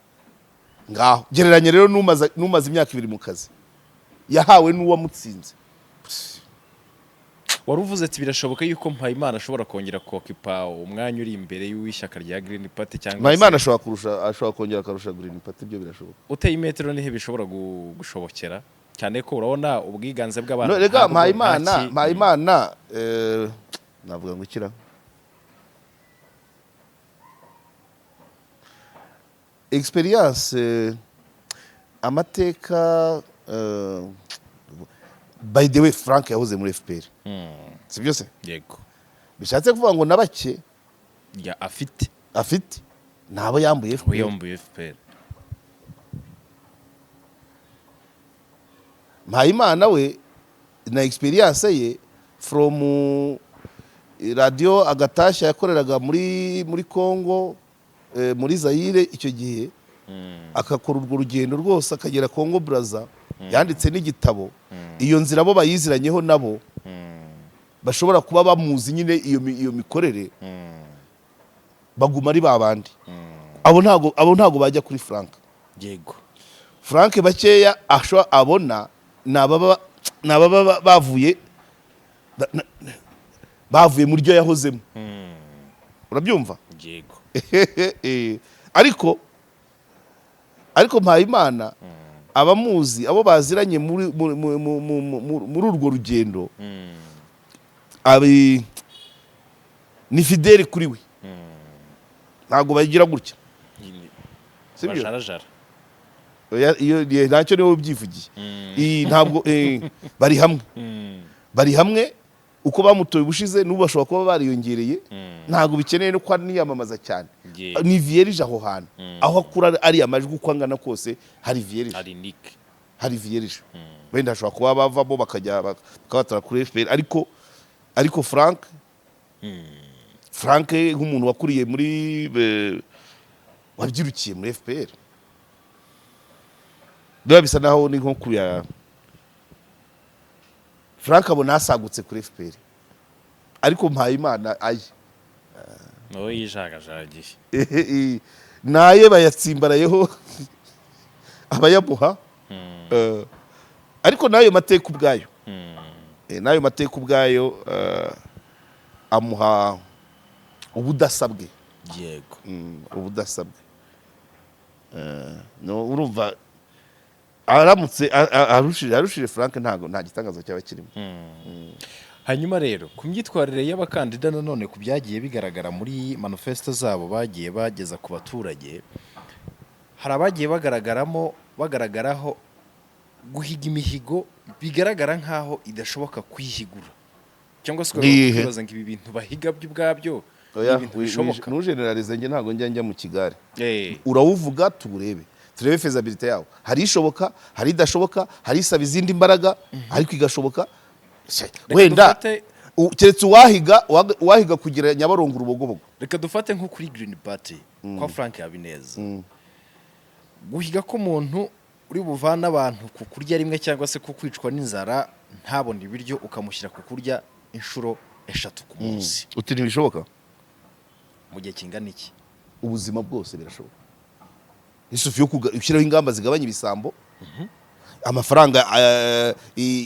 Ngaho gereranya rero n'umaze imyaka 2 mu kazi yahawe n'uwamutsinze. Wari uvuze ati birashoboka yuko Mpayimana ashobora kongera kokipa umwanya uri imbere w'ishyaka rya Green Party cyangwa se Mpayimana ashobora kurusha, ashobora kongera akarusha Green Party, ibyo birashoboka. Uteye imetero nihe bishobora gushobokera, cyane ko urabona ubwiganze bw'abantu No, rega ntabwo Mpayimana Mpayimana navuga ngo ikira experience, amateka, by the way, Frank yahoze muri FPR, si byo se? Yego. Bishatse kuvuga ngo na bake ya afite afite ntabo yambuye FPR. Wiyombuye FPR. Mpayimana we na experience ye from radio Agatashya yakoreraga muri Congo, muri Zaire icyo gihe, akakora urwo rugendo rwose akagera Congo Brazza, yanditse n'igitabo. Iyo nzira bo bayiziranyeho, nabo bashobora kuba bamuzi nyine iyo mikorere, baguma ari babandi. Abo ntago bajya kuri Frank. Frank bakeya abona ni ababa bavuye bavuye muri ryo yahozemo, urabyumva? Yego. Ariko Mpayimana abamuzi, abo baziranye muri urwo rugendo, abi ni fidèle kuri we, ntabwo bagira gutya, sibyo? Bajarajara. Oya, iyo ntacyo, niwe ubyivugiye. Iyi ntabwo bari hamwe, bari hamwe uko bamutoye ubushize, n'ubu bashobora kuba bariyongereye. Ntabwo bikeneye no kuba niyamamaza cyane. Ni vierge aho hantu, aho akura ari amajwi uko angana kose hari vierge. Hari Nick. Hari vierge. Wenda hashobora kuba bavamo bakajya bakabatora kuri FPR, ariko Frank nk'umuntu wakuriye muri wabyirukiye muri FPR, biba bisa naho ni nko kuya Frank abona asagutse kuri FPR, ariko Mpayimana aye Nawe yijagajagiye. Naye bayatsimbarayeho abayamuha. Ariko n'ayo mateka ubwayo, n'ayo mateka ubwayo amuha ubudasa bwe. Ubudasa bwe. No, urumva aramutse arushije Frank, ntago nta gitangaza cyaba kirimo. Hanyuma rero ku myitwarire y'abakandida nanone, ku byagiye bigaragara muri manifesto zabo bagiye bageza ku baturage, hari abagiye bagaragaramo bagaragaraho guhiga imihigo bigaragara nk'aho idashoboka kuyihigura, cyangwa se Nihe? ukibaza ngo ibi bintu bahiga byo ubwabyo ni Oya, ibintu bishoboka? Ntugeneralize, njye ntabwo njya mu kigare. Urawuvuga tuwurebe, turebe faisabilité yawo. Hari ishoboka, hari idashoboka, hari isaba izindi mbaraga ariko igashoboka. Wenda keretse uwahiga kugira Nyabarongo urubogobogo. Reka dufate nko kuri Green Party kwa Frank Habineza, guhiga ko umuntu uri buvane abantu ku kurya rimwe cyangwa se ku kwicwa n'inzara ntabone ibiryo, ukamushyira ku kurya inshuro 3 ku munsi. Uti ntibishoboka. Mu gihe kingana iki? Ubuzima bwose birashoboka. Isufu yo gushyiraho ingamba zigabanya ibisambo, amafaranga,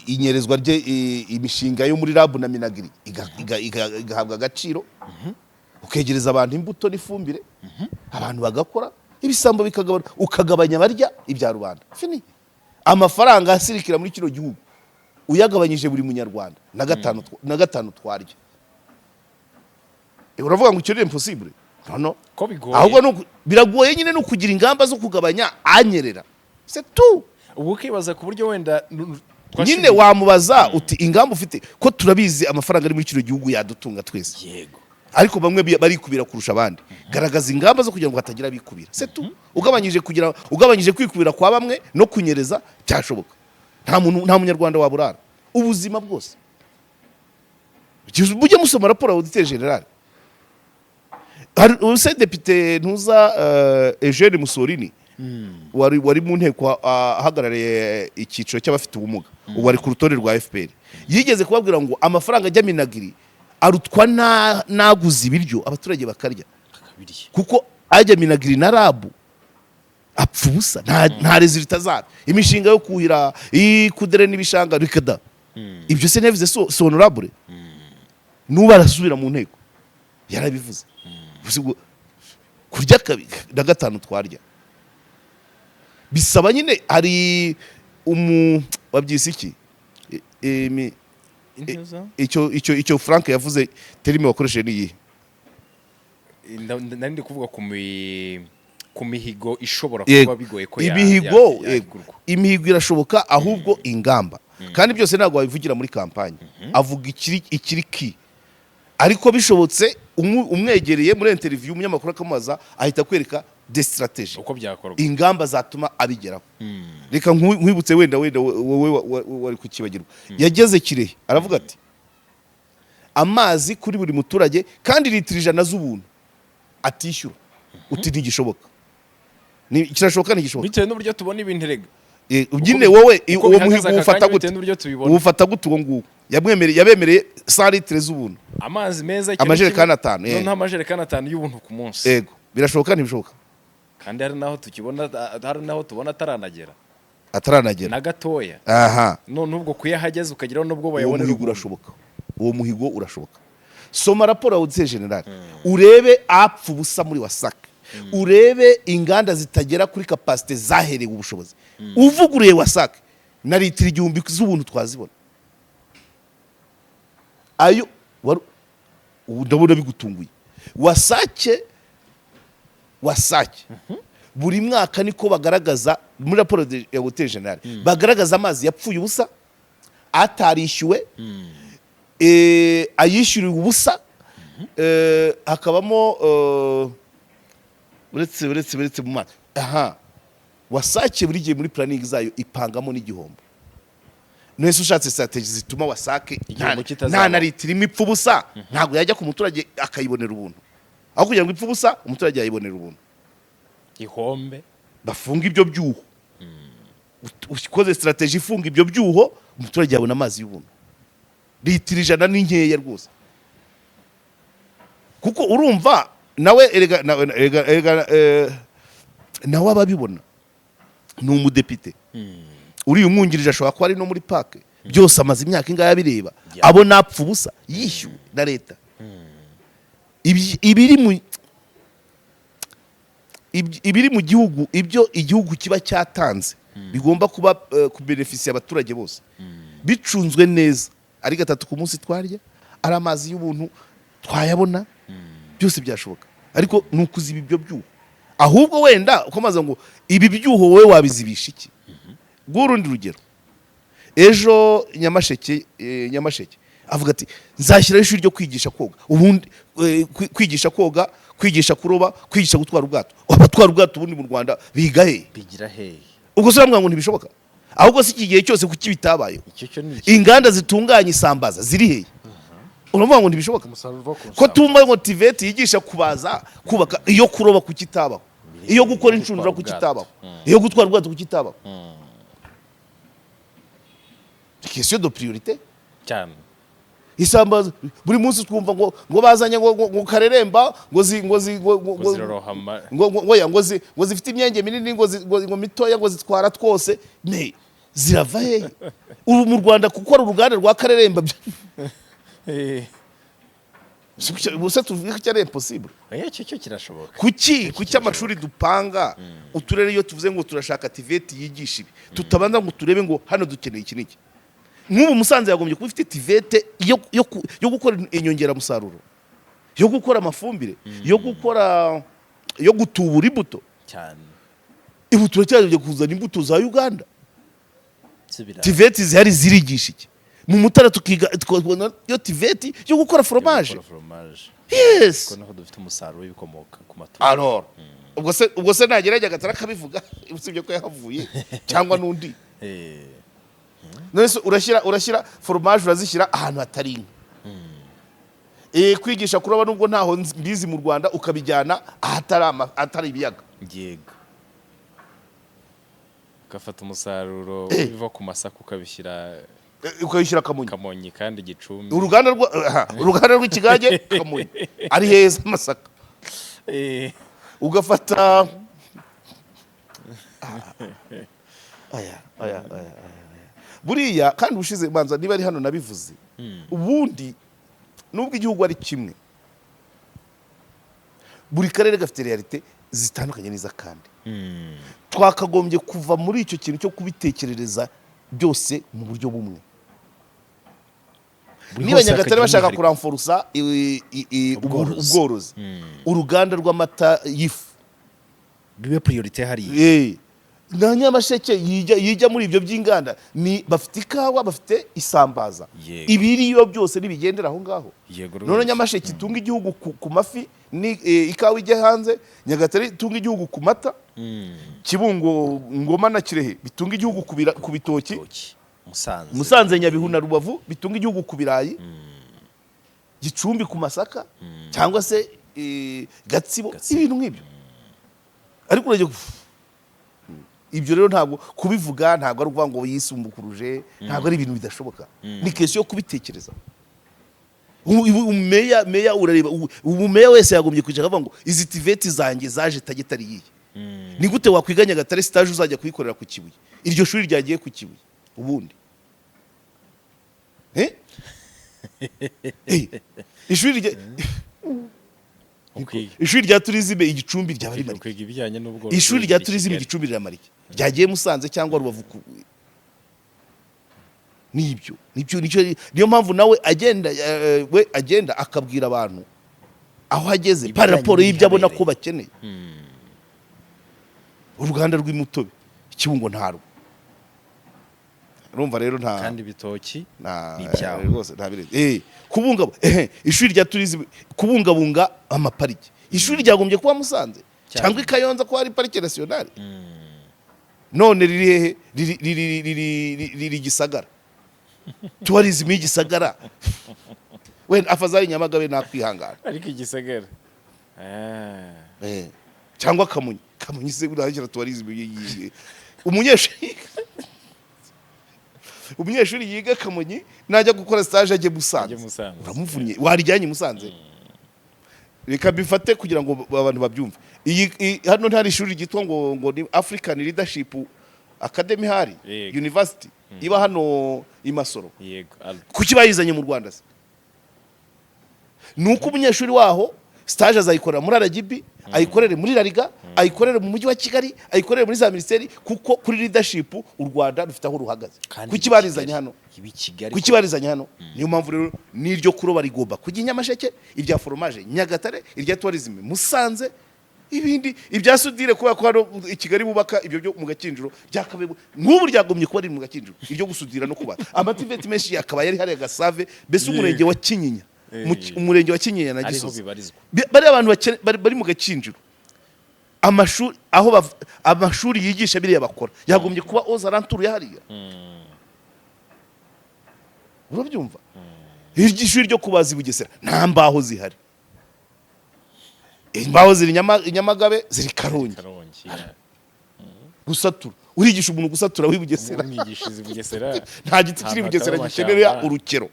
inyerezwa rye, imishinga yo muri RAB na MINAGRI igahabwa agaciro, ukegereza abantu imbuto n'ifumbire, abantu bagakora, ibisambo bikagabana, ukagabanya abarya ibya rubanda. Fini. Amafaranga asirikira muri kino gihugu uyagabanyije buri munyarwanda na gatanu twarya. Uravuga ngo icyo ni impossible? No, no. Ko bigoye. Ahubwo biragoye nyine, ni ukugira ingamba zo kugabanya anyerera, c'est tout. Ubu ukibaza ku buryo wenda Nyine wamubaza uti ingamba ufite, ko turabizi amafaranga ari muri kino gihugu yadutunga twese, ariko bamwe barikubira kurusha abandi. Garagaza ingamba zo kugira ngo hatagira abikubira, c'est tout. Ugabanyije kwikubira kwa bamwe no kunyereza, byashoboka. Nta muntu, nta munyarwanda waburara ubuzima bwose. Mujye musoma raporo ya auditeur général. Hari use depite ntuza, Eugene Mussolini, wari mu nteko, ahagarariye icyiciro cy'abafite ubumuga, ubu ari ku rutonde rwa FPR, yigeze kubabwira ngo amafaranga ajya MINAGRI arutwa naguze ibiryo abaturage bakarya, Bakabirya. kuko ajya MINAGRI na RAB apfa ubusa, nta résultat zabyo. Imishinga yo kuhira, kudere n'ibishanga, rikada ibyo se nevize, so honorable. Nuba arasubira mu nteko yarabivuze. Gusa ubwo kurya kabiri na gatanu twarya bisaba nyine hari umu wabyise iki? Intuza? Icyo Frank yavuze, terme wakoresheje ni iyihe? Nari ndi kuvuga ku mihigo ishobora kuba bigoye ko Imihigo, yego. yahigurwa. Imihigo irashoboka, ahubwo ingamba, kandi byose ntabwo wabivugira muri kampanye. Avuga ikiri ki, ariko bishobotse umwegereye muri interview, umunyamakuru akamubaza, ahita akwereka des stratégies, uko byakorwa, ingamba zatuma abigeraho. Reka nkwibutse, wenda wowe wari kukibagirwa. Yageze Kirehe aravuga ati amazi kuri buri muturage kandi litiro 100 z'ubuntu atishyura. Uti ntigishoboka. Kirashoboka, ntigishoboka? Bitewe n'uburyo tubona ibintu erega. Nyine wowe Uko uwo bihagaze muhigo aka uwufata kanya, gute? bitewe n'uburyo tubibona. Uwufata gute uwo nguwo yamwemereye, yabemereye 100 litre z'ubuntu? Amazi meza, ikintu Amajerekani kimwe, 5, noneho amajerekani 5 y'ubuntu ku munsi. Yego, birashoboka, ntibishoboka? Kandi hari naho tukibona, hari naho tubona ataranagera Ataranagera. na gatoya. Aha. None ubwo kuyahageza ukageraho n'ubwo Uwo bayabonera muhigo ubuntu. urashoboka, uwo muhigo urashoboka. Soma raporo ya Auditeur Général, urebe apfa ubusa muri WASAC, urebe inganda zitagera kuri capacité zaherewe ubushobozi. Uvuguruye WASAC na litiro 1000 z'ubuntu twazibona. Ayo ubu ndabona bigutunguye. WASAC buri mwaka niko bagaragaza muri raporo ya Auditeur Général, bagaragaza amazi yapfuye ubusa, atarishyuwe, ayishyuriwe ubusa, hakabamo uretse mu mazi. Aha WASAC buri gihe muri planning zayo ipangamo n'igihombo. Nese ushatse strategy zituma WASAC Igihombo kitazabaho. nta na litiro imwe ipfa ubusa, ntabwo yajya ku muturage akayibonera ubuntu? Aho kugira ngo ipfe ubusa, umuturage yayibonera ubuntu. Ihombe. Bafunga ibyo byuho. Ukoze strategy ifunga ibyo byuho, umuturage yabona amazi y'ubuntu. Litiro 100 ni nkeya rwose, kuko urumva nawe erega nawe ababibona ni umudepite uriya umwungirije ashobora kuba ari no muri pake byose, amaze imyaka ingahe abireba, abona apfa ubusa yishyuwe na leta. Ibiri mu gihugu, ibyo igihugu kiba cyatanze bigomba kuba kubenefisiya abaturage bose, bicunzwe neza, ari gatatu ku munsi twarya, ari amazi y'ubuntu twayabona, byose byashoboka. Ariko ni ukuziba ibyo byuho. Ahubwo wenda ukomaza ngo ibi byuho wowe wabizibisha iki? Urundi rugero, ejo Nyamasheke, Nyamasheke avuga ati nzashyiraho ishuri ryo kwigisha koga, ubundi kwigisha koga, kwigisha kuroba, kwigisha gutwara ubwato. Abatwara ubwato ubundi mu Rwanda biga he? Bigira hehe? Ubwo se uramubwira ngo ntibishoboka? Ahubwo si iki gihe cyose kuki bitabayeho? Icyo cyo ni iki? Inganda zitunganya isambaza ziri hehe? Uravuga ngo ntibishoboka? Umusaruro uva ku Ko tumva ngo TVET yigisha kubaza, kubaka, iyo kuroba kuki itabaho? Iyo gukora inshundura Gutwara kuki ubwato. itabaho? Iyo gutwara ubwato kuki itabaho? Question de priorité. Cyane. Isambaza buri munsi twumva ngo bazanye ngo kareremba ngo zi ngo zi ngo ngo Ngo zirorohama. ngo ya ngo zifite imyenge minini, ngo mitoya, ngo zitwara twose. Me zirava hehe ubu mu Rwanda gukora uruganda rwa kareremba? Ubuse tuvuge ko ari impossible? Oya, icyo cyo kirashoboka. Kuki amashuri dupanga uturere, iyo tuvuze ngo turashaka TVET yigisha ibi, tutabanza ngo turebe ngo hano dukeneye iki n'iki? Nk'ubu Musanze yagombye kuba ifite TVET yo gukora inyongeramusaruro, yo gukora amafumbire, yo gukora, yo gutubura imbuto. Cyane. Ubu turacyajya kuzana imbuto za Uganda. Subira. TVET zihari zirigisha iki? Mu Mutara tukiga, tukabona yo TVET yo gukora fromage. Gukora fromage. Yes. Kuko naho dufite umusaruro w'ibikomoka ku matungo. Alors ubwo se nagera Nyagatare akabivuga, usibye ko yahavuye, cyangwa n'undi? None se urashyira fromage, urazishyira ahantu hatari inka? Kwigisha kuroba, nubwo ntaho mbizi mu Rwanda, ukabijyana ahatari ibiyaga. Yego. Ugafata umusaruro biva ku masaka ukabishyira Ukabishyira Kamonyi. Kamonyi kandi Gicumbi. Uruganda rw'ikigage Kamonyi ari heza amasaka. Ugafata aya aya aya aya. Buriya kandi ubushize banza niba ari hano nabivuze, ubundi Nubwo igihugu ari kimwe, buri karere gafite réalité zitandukanye n'iz'akandi. Twakagombye kuva muri icyo kintu cyo kubitekerereza byose mu buryo bumwe. Buri Niba hose Nyagatare hakagira bashaka umwihariko. kuramforusa Ubworozi. ubworozi, uruganda rw'amata y'ifu, bibe priorité hariya. Na Nyamasheke yijya muri ibyo by'inganda, ni bafite ikawa, bafite isambaza, ibiriyo byose nibigendera aho ngaho. None Nyamasheke itunga igihugu ku mafi ni ikawa ijya hanze, Nyagatare itunga igihugu ku mata, Kibungo, Ngoma na Kirehe bitunga igihugu ku bitoki, Ibitoki. Musanze. Musanze, Nyabihu na Rubavu bitunga igihugu ku birayi, Gicumbi ku masaka cyangwa se Gatsibo. Gatsibo. Ibintu nk'ibyo. Ariko urajya ibyo rero ntabwo kubivuga, ntabwo ari ukuvuga ngo yisumbukuruje, ntabwo ari ibintu bidashoboka, ni question yo kubitekereza. Ubu meya urareba ubu meya wese yagombye kwicara akavuga ngo izi TVET zanjye zaje target ari iyihe? Ni gute wakwiga Nyagatare, stage uzajya kuyikorera ku Kibuye, iryo shuri ryagiye ku Kibuye ubundi? Eh? Ishuri rya ishuri rya tourisme i Gicumbi ryaba rimara iki? Ukwiga ibijyanye n'ubworozi Ishuri rya i tourisme Kigali. i Gicumbi riramara iki ryagiye Musanze cyangwa Rubavu? Nibyo, nibyo, nicyo, niyo mpamvu nawe agenda, we agenda akabwira abantu aho ageze par Ibijyanye rapport y'ibyo abona n'ibihabereye. ko bakeneye. Uruganda rw'umutobe Kibungo ntarwo. Urumva rero nta Kandi ibitoki nta ni ibyawe. Rwose nta birenze. Kubungabunga ishuri rya tourisme, kubungabunga amapariki, ishuri ryagombye kuba Musanze cyangwa i Kayonza ko hari parike nationale. None riri hehe? Riri Gisagara. Tourism y'Igisagara, wenda afazari Nyamagabe nakwihangana. Ariko Igisagara. Cyangwa Kamonyi. Kamonyi se urahashyira tourism? Umunyeshuri yiga Kamonyi najya gukora stage ajye Musanze? Ajye Musanze. Uramuvunnye, warijyanye i Musanze. Reka bifate kugira ngo abantu babyumve. Iyi hano ntari ishuri ryitwa ngo ni African Leadership Academy, hari university iba hano i Masoro. Yego. Kuki bayizanye mu Rwanda se? Ni uko umunyeshuri waho stage azayikorera muri RGB, ayikorere muri Rariga, ayikorere mu mujyi wa Kigali, ayikorere muri za minisiteri, kuko kuri leadership u Rwanda rufite aho ruhagaze. Kandi Kuki ibi barizanye Kigali- hano? Ibi Kigali. Kuki barizanye hano? Niyo mpamvu rero n'iryo kuroba rigomba kujya i Nyamasheke, irya foromaje Nyagatare, irya tourism Musanze, ibindi ibya soudure, kubera ko hano i Kigali bubaka ibyo byo mu Gakinjiro byakabaye, nk'ubu ryagombye kuba riri mu Gakinjiro, iryo gusudira no kubaza. Ama TVET menshi yakaba yari hariya Gasave, mbese umurenge wa Kinyinya, umurenge wa Kinyinya na Ariho Gisozi bibarizwa. Bariya abantu bari mu Gakinjiro, amashuri aho amashuri yigisha biriya bakora yagombye kuba aux alentours ya hariya. Urabyumva? Iryo ishuri ryo kubaza i Bugesera, nta mbaho zihari. Imbaho ziri i Nyamagabe, ziri Karongi. Karongi. Gusatura, urigisha umuntu gusatura w'i Bugesera? Umwigishiriza i Bugesera. Nta giti kiri i Ahantu Bugesera hataba gikenera amashyamba. urukero.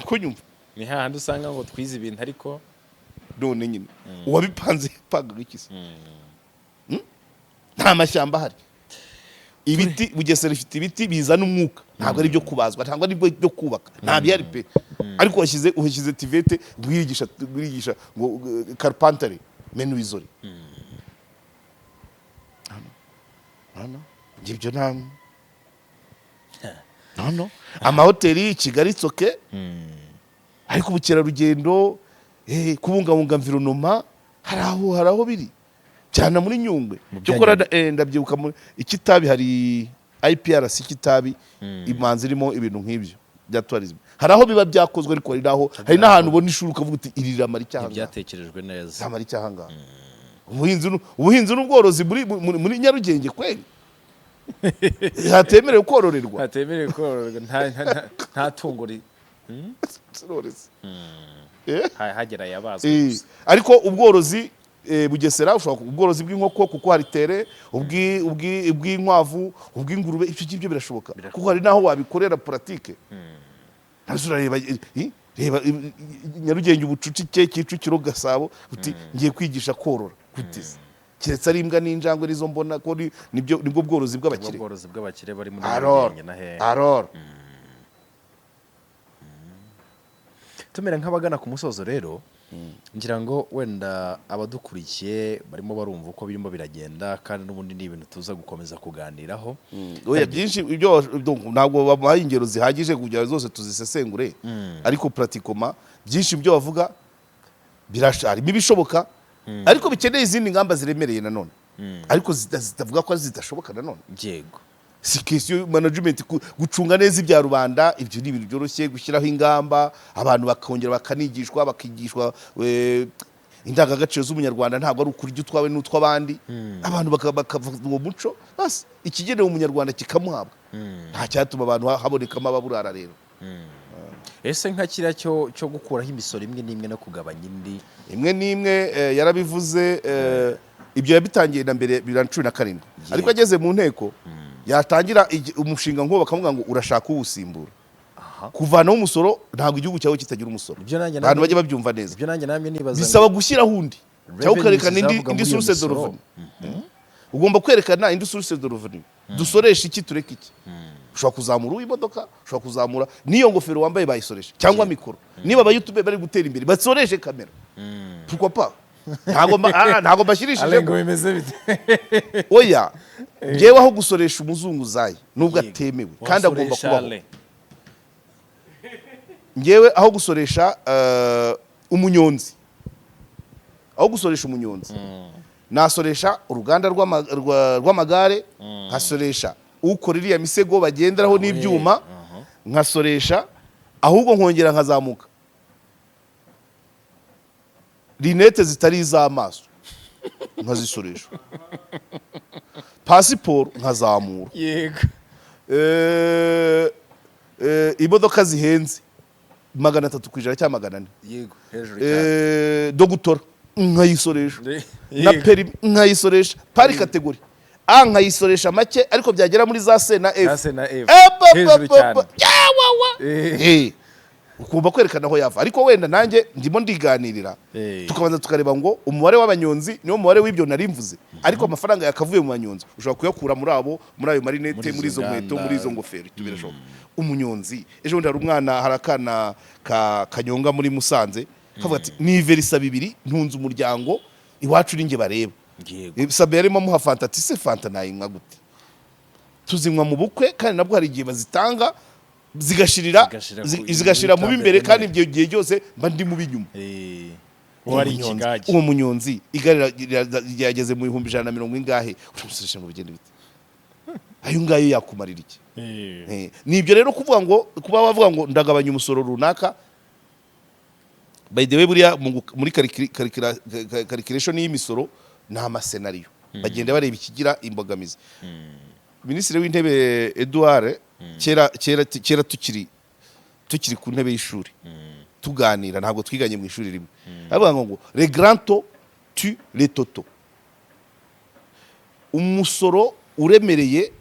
Ko nyumva? Ni hahandi usanga ngo twize ibintu ariko None nyine uwabipanze yapangaga iki se? Nta mashyamba ahari. Ibiti, Bugesera ifite ibiti bizana umwuka, ntabwo ari ibyo kubazwa, ntabwo ari ibyo kubaka, nta bihari pe. Ariko washyize TVET wigisha ngo carpentry, menuiserie. Hano ibyo nta no amahoteli i Kigali tsoke, ariko ubukerarugendo, kubungabunga environnement, hari aho biri cyane muri Nyungwe. Mu Cyokora byanya- ndabyibuka muri ikitabi hari IPRC Kitabi, imanzi irimo ibintu nk'ibyo bya tourism. Hari aho biba byakozwe, ariko hari n'aho, hari n'ahantu ubona ishuri ukavuga uti iri riramara icyaha ngaha. Ntibyatekerejwe neza. Riramara icyaha ngaha. Ubuhinzi n'ubworozi muri Nyarugenge kweli hatemerewe kororerwa? Hatemerewe kororerwa, nta tungo Sinorozi. Hagera yabazwe gusa. Ariko ubworozi, Bugesera ushobora ubworozi bw'inkoko kuko hari tere, ubw'inkwavu, ubw'ingurube, ibyo ngibyo birashoboka kuko hari n'aho wabikorera pratique. Ntazo urareba, reba Nyarugenge, ubucucike, Kicukiro, Gasabo, uti ngiye kwigisha korora gute se? Keretse ari imbwa n'injangwe nizo mbona ko nibwo bworozi Ubwo bw'abakire. Bworozi bw'abakire bari muri Alors, Nyarugenge na hehe? alors. Tumera nk'abagana ku musozo rero, ngira ngo wenda abadukurikiye barimo barumva uko birimo biragenda, kandi n'ubundi ni ibintu tuza gukomeza kuganiraho. Oya, byinshi ibyo donc ntabwo bamuhaye ingero zihagije kugira ngo zose tuzisesengure, ariko pratiquement byinshi byo bavuga harimo ibishoboka, ariko bikeneye izindi ngamba ziremereye nanone, ariko zitavuga ko zidashoboka nanone. Si question management, gucunga neza ibya rubanda, ibyo ni ibintu byoroshye, gushyiraho ingamba, abantu bakongera bakanigishwa, bakigishwa indangagaciro z'umunyarwanda. Ntabwo ari ukurya utwawe n'utw'abandi. Abantu bakavuga uwo muco, basi ikigenewe umunyarwanda kikamuhabwa, nta cyatuma abantu habonekamo ababurara rero. Ese nka kiriya cyo gukuraho imisoro imwe n'imwe no kugabanya indi? Imwe n'imwe, yarabivuze, ibyo yabitangiye na mbere 2017, ariko ageze mu nteko yatangira umushinga nk'uwo bakavuga ngo urashaka uwusimbura. Kuvanaho umusoro, ntabwo igihugu cyawe kitagira umusoro. Ibyo nanjye Abantu bajye babyumva neza. Ibyo nanjye namye nibaza. Bisaba gushyiraho undi cyangwa ukerekana indi zizavuga indi muri iyo source de misoro. revenu. Ugomba kwerekana indi source de revenu, dusoresha iki, tureke iki. Ushobora kuzamura uw'imodoka, ushobora kuzamura n'iyo ngofero wambaye bayisoresha, cyangwa mikoro. Niba abayutube bari gutera imbere, basoreshe kamera, pourquoi pas? Ntabwo mbashyirishije. Bimeze bite? Oya, njyewe aho gusoresha umuzunguzayi, nubwo atemewe kandi agomba kubaho, njyewe aho gusoresha umunyonzi, aho gusoresha umunyonzi nasoresha uruganda rw'amagare, nkasoresha ukora iriya misego bagenderaho n'ibyuma, nkasoresha ahubwo nkongera nkazamuka lunettes zitari iz'amaso nkazisoresha, pasiporo nkazamura, imodoka zihenze 300% cyangwa 400. Yego, hejuru cyane. Dogutora nkayisoresha na permis nkayisoresha par catégorie A, nkayisoresha make, ariko byagera muri za C na F, Za C na F. Hejuru Hejuru cyane. Ugomba kwerekana aho yava. Ariko wenda nanjye ndimo ndiganirira, tukabanza tukareba ngo umubare w'abanyonzi niwo mubare w'ibyo nari mvuze, ariko amafaranga yakavuye mu banyonzi ushobora kuyakura muri abo, muri ayo marinete, Muri muri izo izo nkweto, nganda. muri izo ngofero. Ibyo birashoboka. Umunyonzi, ejo bundi hari umwana, hari akana ka kanyonga muri Musanze, kavuga ati: "Niverisa bibiri, ntunze umuryango, iwacu ni njye bareba." Sabe yarimo amuha fanta, ati: "Se fanta nayinywa gute? Tuzinywa mu bukwe, kandi nabwo hari igihe bazitanga zigashirira Zigashira zigashira mu muri b'imbere, table. kandi ibyo gihe byose mba ndi mu b'inyuma." Wari Uwo munyonzi- ikigage. Uwo munyonzi igare ryageze mu 120,000 ingahe, uramusoresha ngo bigende bite? Ayo ngayo yakumarira iki? Ni ibyo rero, kuvuga ngo kuba wavuga ngo ndagabanya umusoro runaka, by the way, buriya muri calculation y'imisoro ni amascénario, bagenda bareba ikigira imbogamizi. Minisitiri w'Intebe Edouard, kera kera kera tukiri ku ntebe y'ishuri tuganira, ntabwo twiganye mu ishuri rimwe, aravuga ngo "Les grands taux tuent les totaux." Umusoro uremereye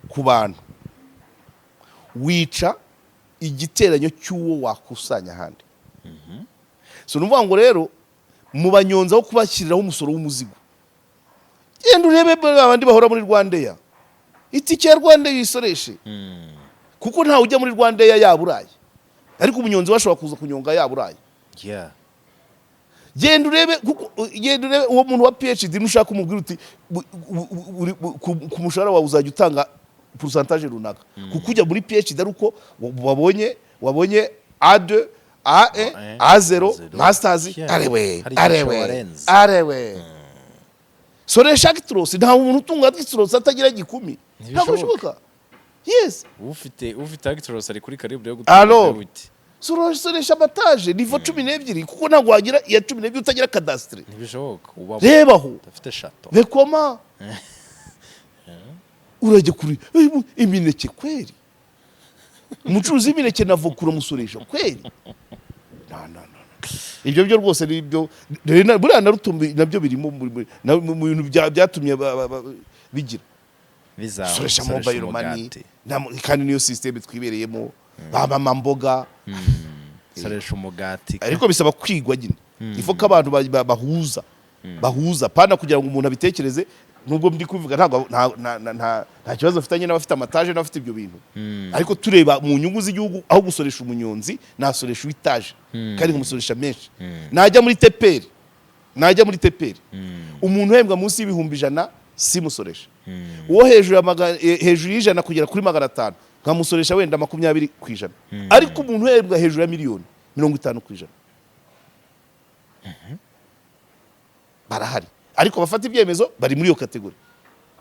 ku bantu wica igiteranyo cy'uwo wakusanya ahandi. So ni ukuvuga ngo rero mu banyonzi, aho kubashyiriraho umusoro w'umuzigo, genda urebe abandi bahora muri RwandAir, itike ya RwandAir yisoreshe, kuko ntawe ujya muri RwandAir yaburaye, ariko umunyonzi we ashobora kuza kunyonga yaburaye. Genda urebe, kuko genda urebe uwo muntu wa PhD, nushaka umubwira uti ku mushahara wawe uzajya utanga pourcentage runaka, kuko ujya muri PhD ari uko wabonye A2, A1, A0, A0. masters. Arewe, Hari icyiciro arewe, warenze. Arewe, soresha Actros. Nta muntu utunga Actros atagira gikumi, ntabwo Ntibishoboka. bishoboka, yes. Ufite Actros ari kuri calibre yo gutanga Alors. V8. Soresha amataje niveau 12, kuko ntabwo wagira iya 12 utagira cadastre. Ntibishoboka, uba Rebaho. udafite château. Bekoma urajya kuri imineke kweri, umucuruzi w'imineke na voka uramusoresha kweri? Na, na, na, na. Ibyo byo rwose ni ibyo rero buriya na rutumbi nabyo birimo mu bintu byatumye bigira Bizamu soresha mobile money kandi niyo system twibereyemo, ba mama mboga. Soresha umugati. Ariko bisaba kwigwa nyine, ifo ko abantu bahuza pana kugira ngo umuntu abitekereze. Nubwo ndi kubivuga, ntabwo nta kibazo mfitanye n'abafite amataje n'abafite ibyo bintu, ariko tureba mu nyungu z'igihugu, aho gusoresha umunyonzi nasoresha uw'itaje kandi nkamusoresha menshi. Najya muri TPR, najya muri TPR, umuntu uhembwa munsi y'ibihumbi 100 simusoresha, uwo hejuru ya hejuru y'ijana kugera kuri 500 nkamusoresha wenda 20%, ariko umuntu uhembwa hejuru ya miliyoni 50%. Barahari, ariko bafata ibyemezo bari muri iyo catégorie.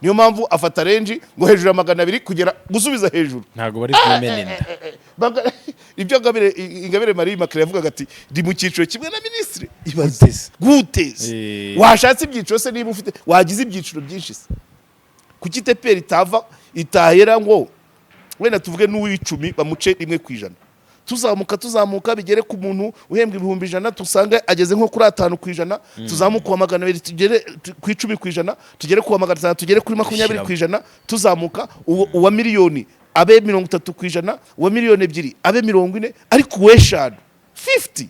Niyo mpamvu afata range ngo hejuru ya 200 kugera gusubiza hejuru. Ntabwo bari bwimena inda. Ibyo Ingabire Marie Immaculée yavugaga ati ndi mu cyiciro kimwe na minisitiri, ibaze. Gute se? Gute se? Washatse ibyiciro se? Niba ufite, wagize ibyiciro byinshi se, kuki TPR itava itahera ngo wenda tuvuge n'uw'icumi bamuce 1%, tuzamuka tuzamuka bigere ku muntu uhembwa 100,000, tusange ageze nko kuri 5%, tuzamuke uwa 200 tugere ku 10%, tugere ku wa 500 tugere kuri 20 Shyiramo. ku ijana, tuzamuka uwa miliyoni abe 30%, uwa miliyoni 2 abe 40, ariko uw'eshanu 50.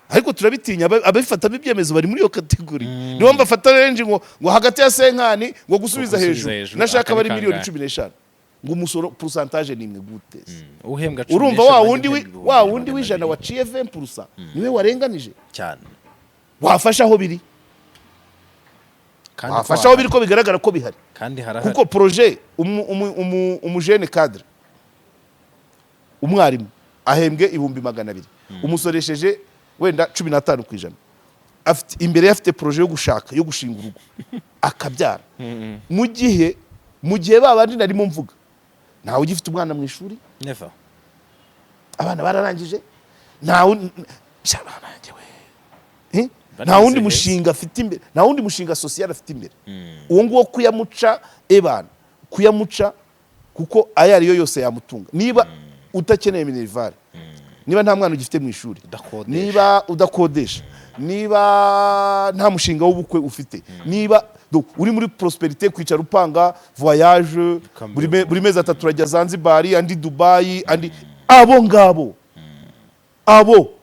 Ariko turabitinya. Ababifatamo ibyemezo bari muri iyo catégorie. Niyo mpamvu afata range ngo hagati ya cinquante ngo gusubiza Gusubiza hejuru, hejuru, nashaka aka ni bari miliyoni kangahe? 15, ngo umusoro pourcentage ni imwe. Gute se? Uhembwa cumi Urumva n'eshanu wa nanjye wundi uhembwa ibihumbi wa wundi magana w'ijana abiri. waciye 20% niwe warenganije. Cyane. Wafasha aho biri. Kandi ko Wafasha aho biri, ko bigaragara ko bihari. Kandi harahari. Kuko projet umujene cadre, umwarimu ahembwe 200,000, umusoresheje wenda 15%, afite imbere ye, afite projet yo gushaka, yo gushinga urugo, akabyara, mu gihe ba bandi narimo mvuga, ntawe ugifite umwana mu ishuri. Never. Abana bararangije, ntawe. Sha, bana yanjye we. Eh? Banize Nta wundi heza. mushinga afite imbere, nta wundi mushinga social afite imbere. Uwo nguwo kuyamuca, ebana, kuyamuca, kuko ayo ariyo yose yamutunga. Niba utakeneye minerval, niba nta mwana ugifite mu ishuri, Udakodesha. niba udakodesha, niba nta mushinga w'ubukwe ufite, niba donc uri muri prospérité, kwicara upanga voyage buri mezi 3 urajya Zanzibar, andi Dubai, andi, abo ngabo abo,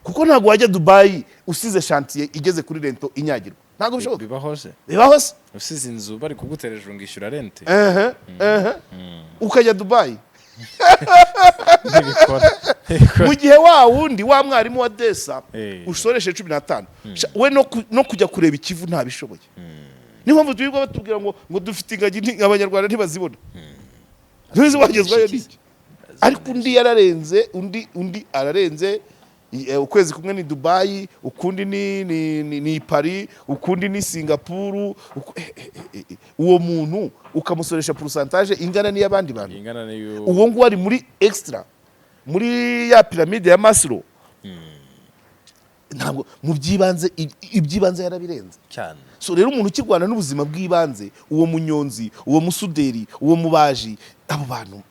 kuko ntabwo wajya Dubai usize chantier igeze kuri linteau inyagirwa, ntabwo bishoboka. Bibaho se? Bibaho se? Usize inzu bari kugutera hejuru ngo ishyura rente. Ehe, ukajya Dubai? Ntibikora. Mu gihe wa wundi wa mwarimu wa desa usoreshe 15, we no kujya kureba ikivu ntabishoboye. Niyo mpamvu twirirwa batubwira ngo dufite ingagi, abanyarwanda ntibazibona. Ntizi wagezwayo n'iki? Ariko undi yararenze, undi ararenze. Ukwezi kumwe ni Dubai, ukundi ni Paris, ukundi ni Singapuru, uwo muntu ukamusoresha pourcentage ingana n'iy'abandi bantu. Ingana n'iyo. Uwo nguwo ari muri extra, muri ya piramide ya Maslow. Ntabwo mu by'ibanze, iby'ibanze yarabirenze. Cyane. So rero umuntu ukirwana n'ubuzima bw'ibanze, uwo munyonzi, uwo musuderi, uwo mubaji, abo bantu.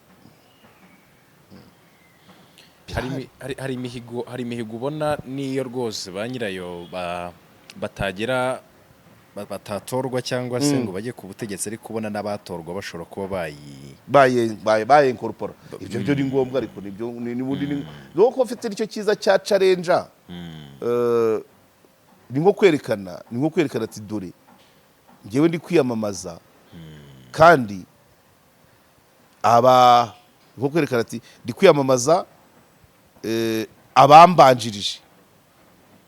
Hari imihigo ubona n'iyo rwose ba nyirayo batagera Batatorwa cyangwa se ngo bajye ku butegetsi, ariko ubona n'abatorwa bashobora kuba bayi baye incorpora. Ibyo byo ni ngombwa, ariko nibyo n'ubundi ni nuko ufite nicyo cyiza cya challenge. Ni nko kwerekana ati dore ngewe ndi kwiyamamaza, kandi aba ni nko kwerekana ati ndi kwiyamamaza, abambanjirije,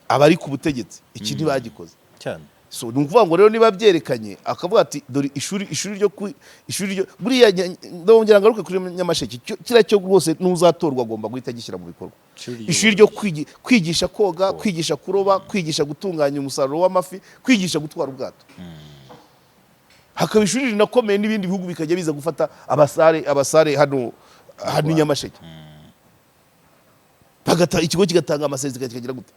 abari ku butegetsi iki ntibagikoze. Cyane. So ni ukuvuga ngo rero niba byerekanye, akavuga ati dore ishuri ryo buriya ndongera ngaruke kuri Nyamasheke, kiriya cyo rwose n'uzatorwa agomba guhita agishyira mu bikorwa. Ishuri. Ishuri ryo kwigisha koga, kwigisha kuroba, kwigisha gutunganya umusaruro w'amafi, kwigisha gutwara ubwato, hakaba ishuri rinakomeye, n'ibindi bihugu bikajya biza gufata abasare hano i Nyamasheke, bagata ikigo kigatanga amasezerano, kikagira gute.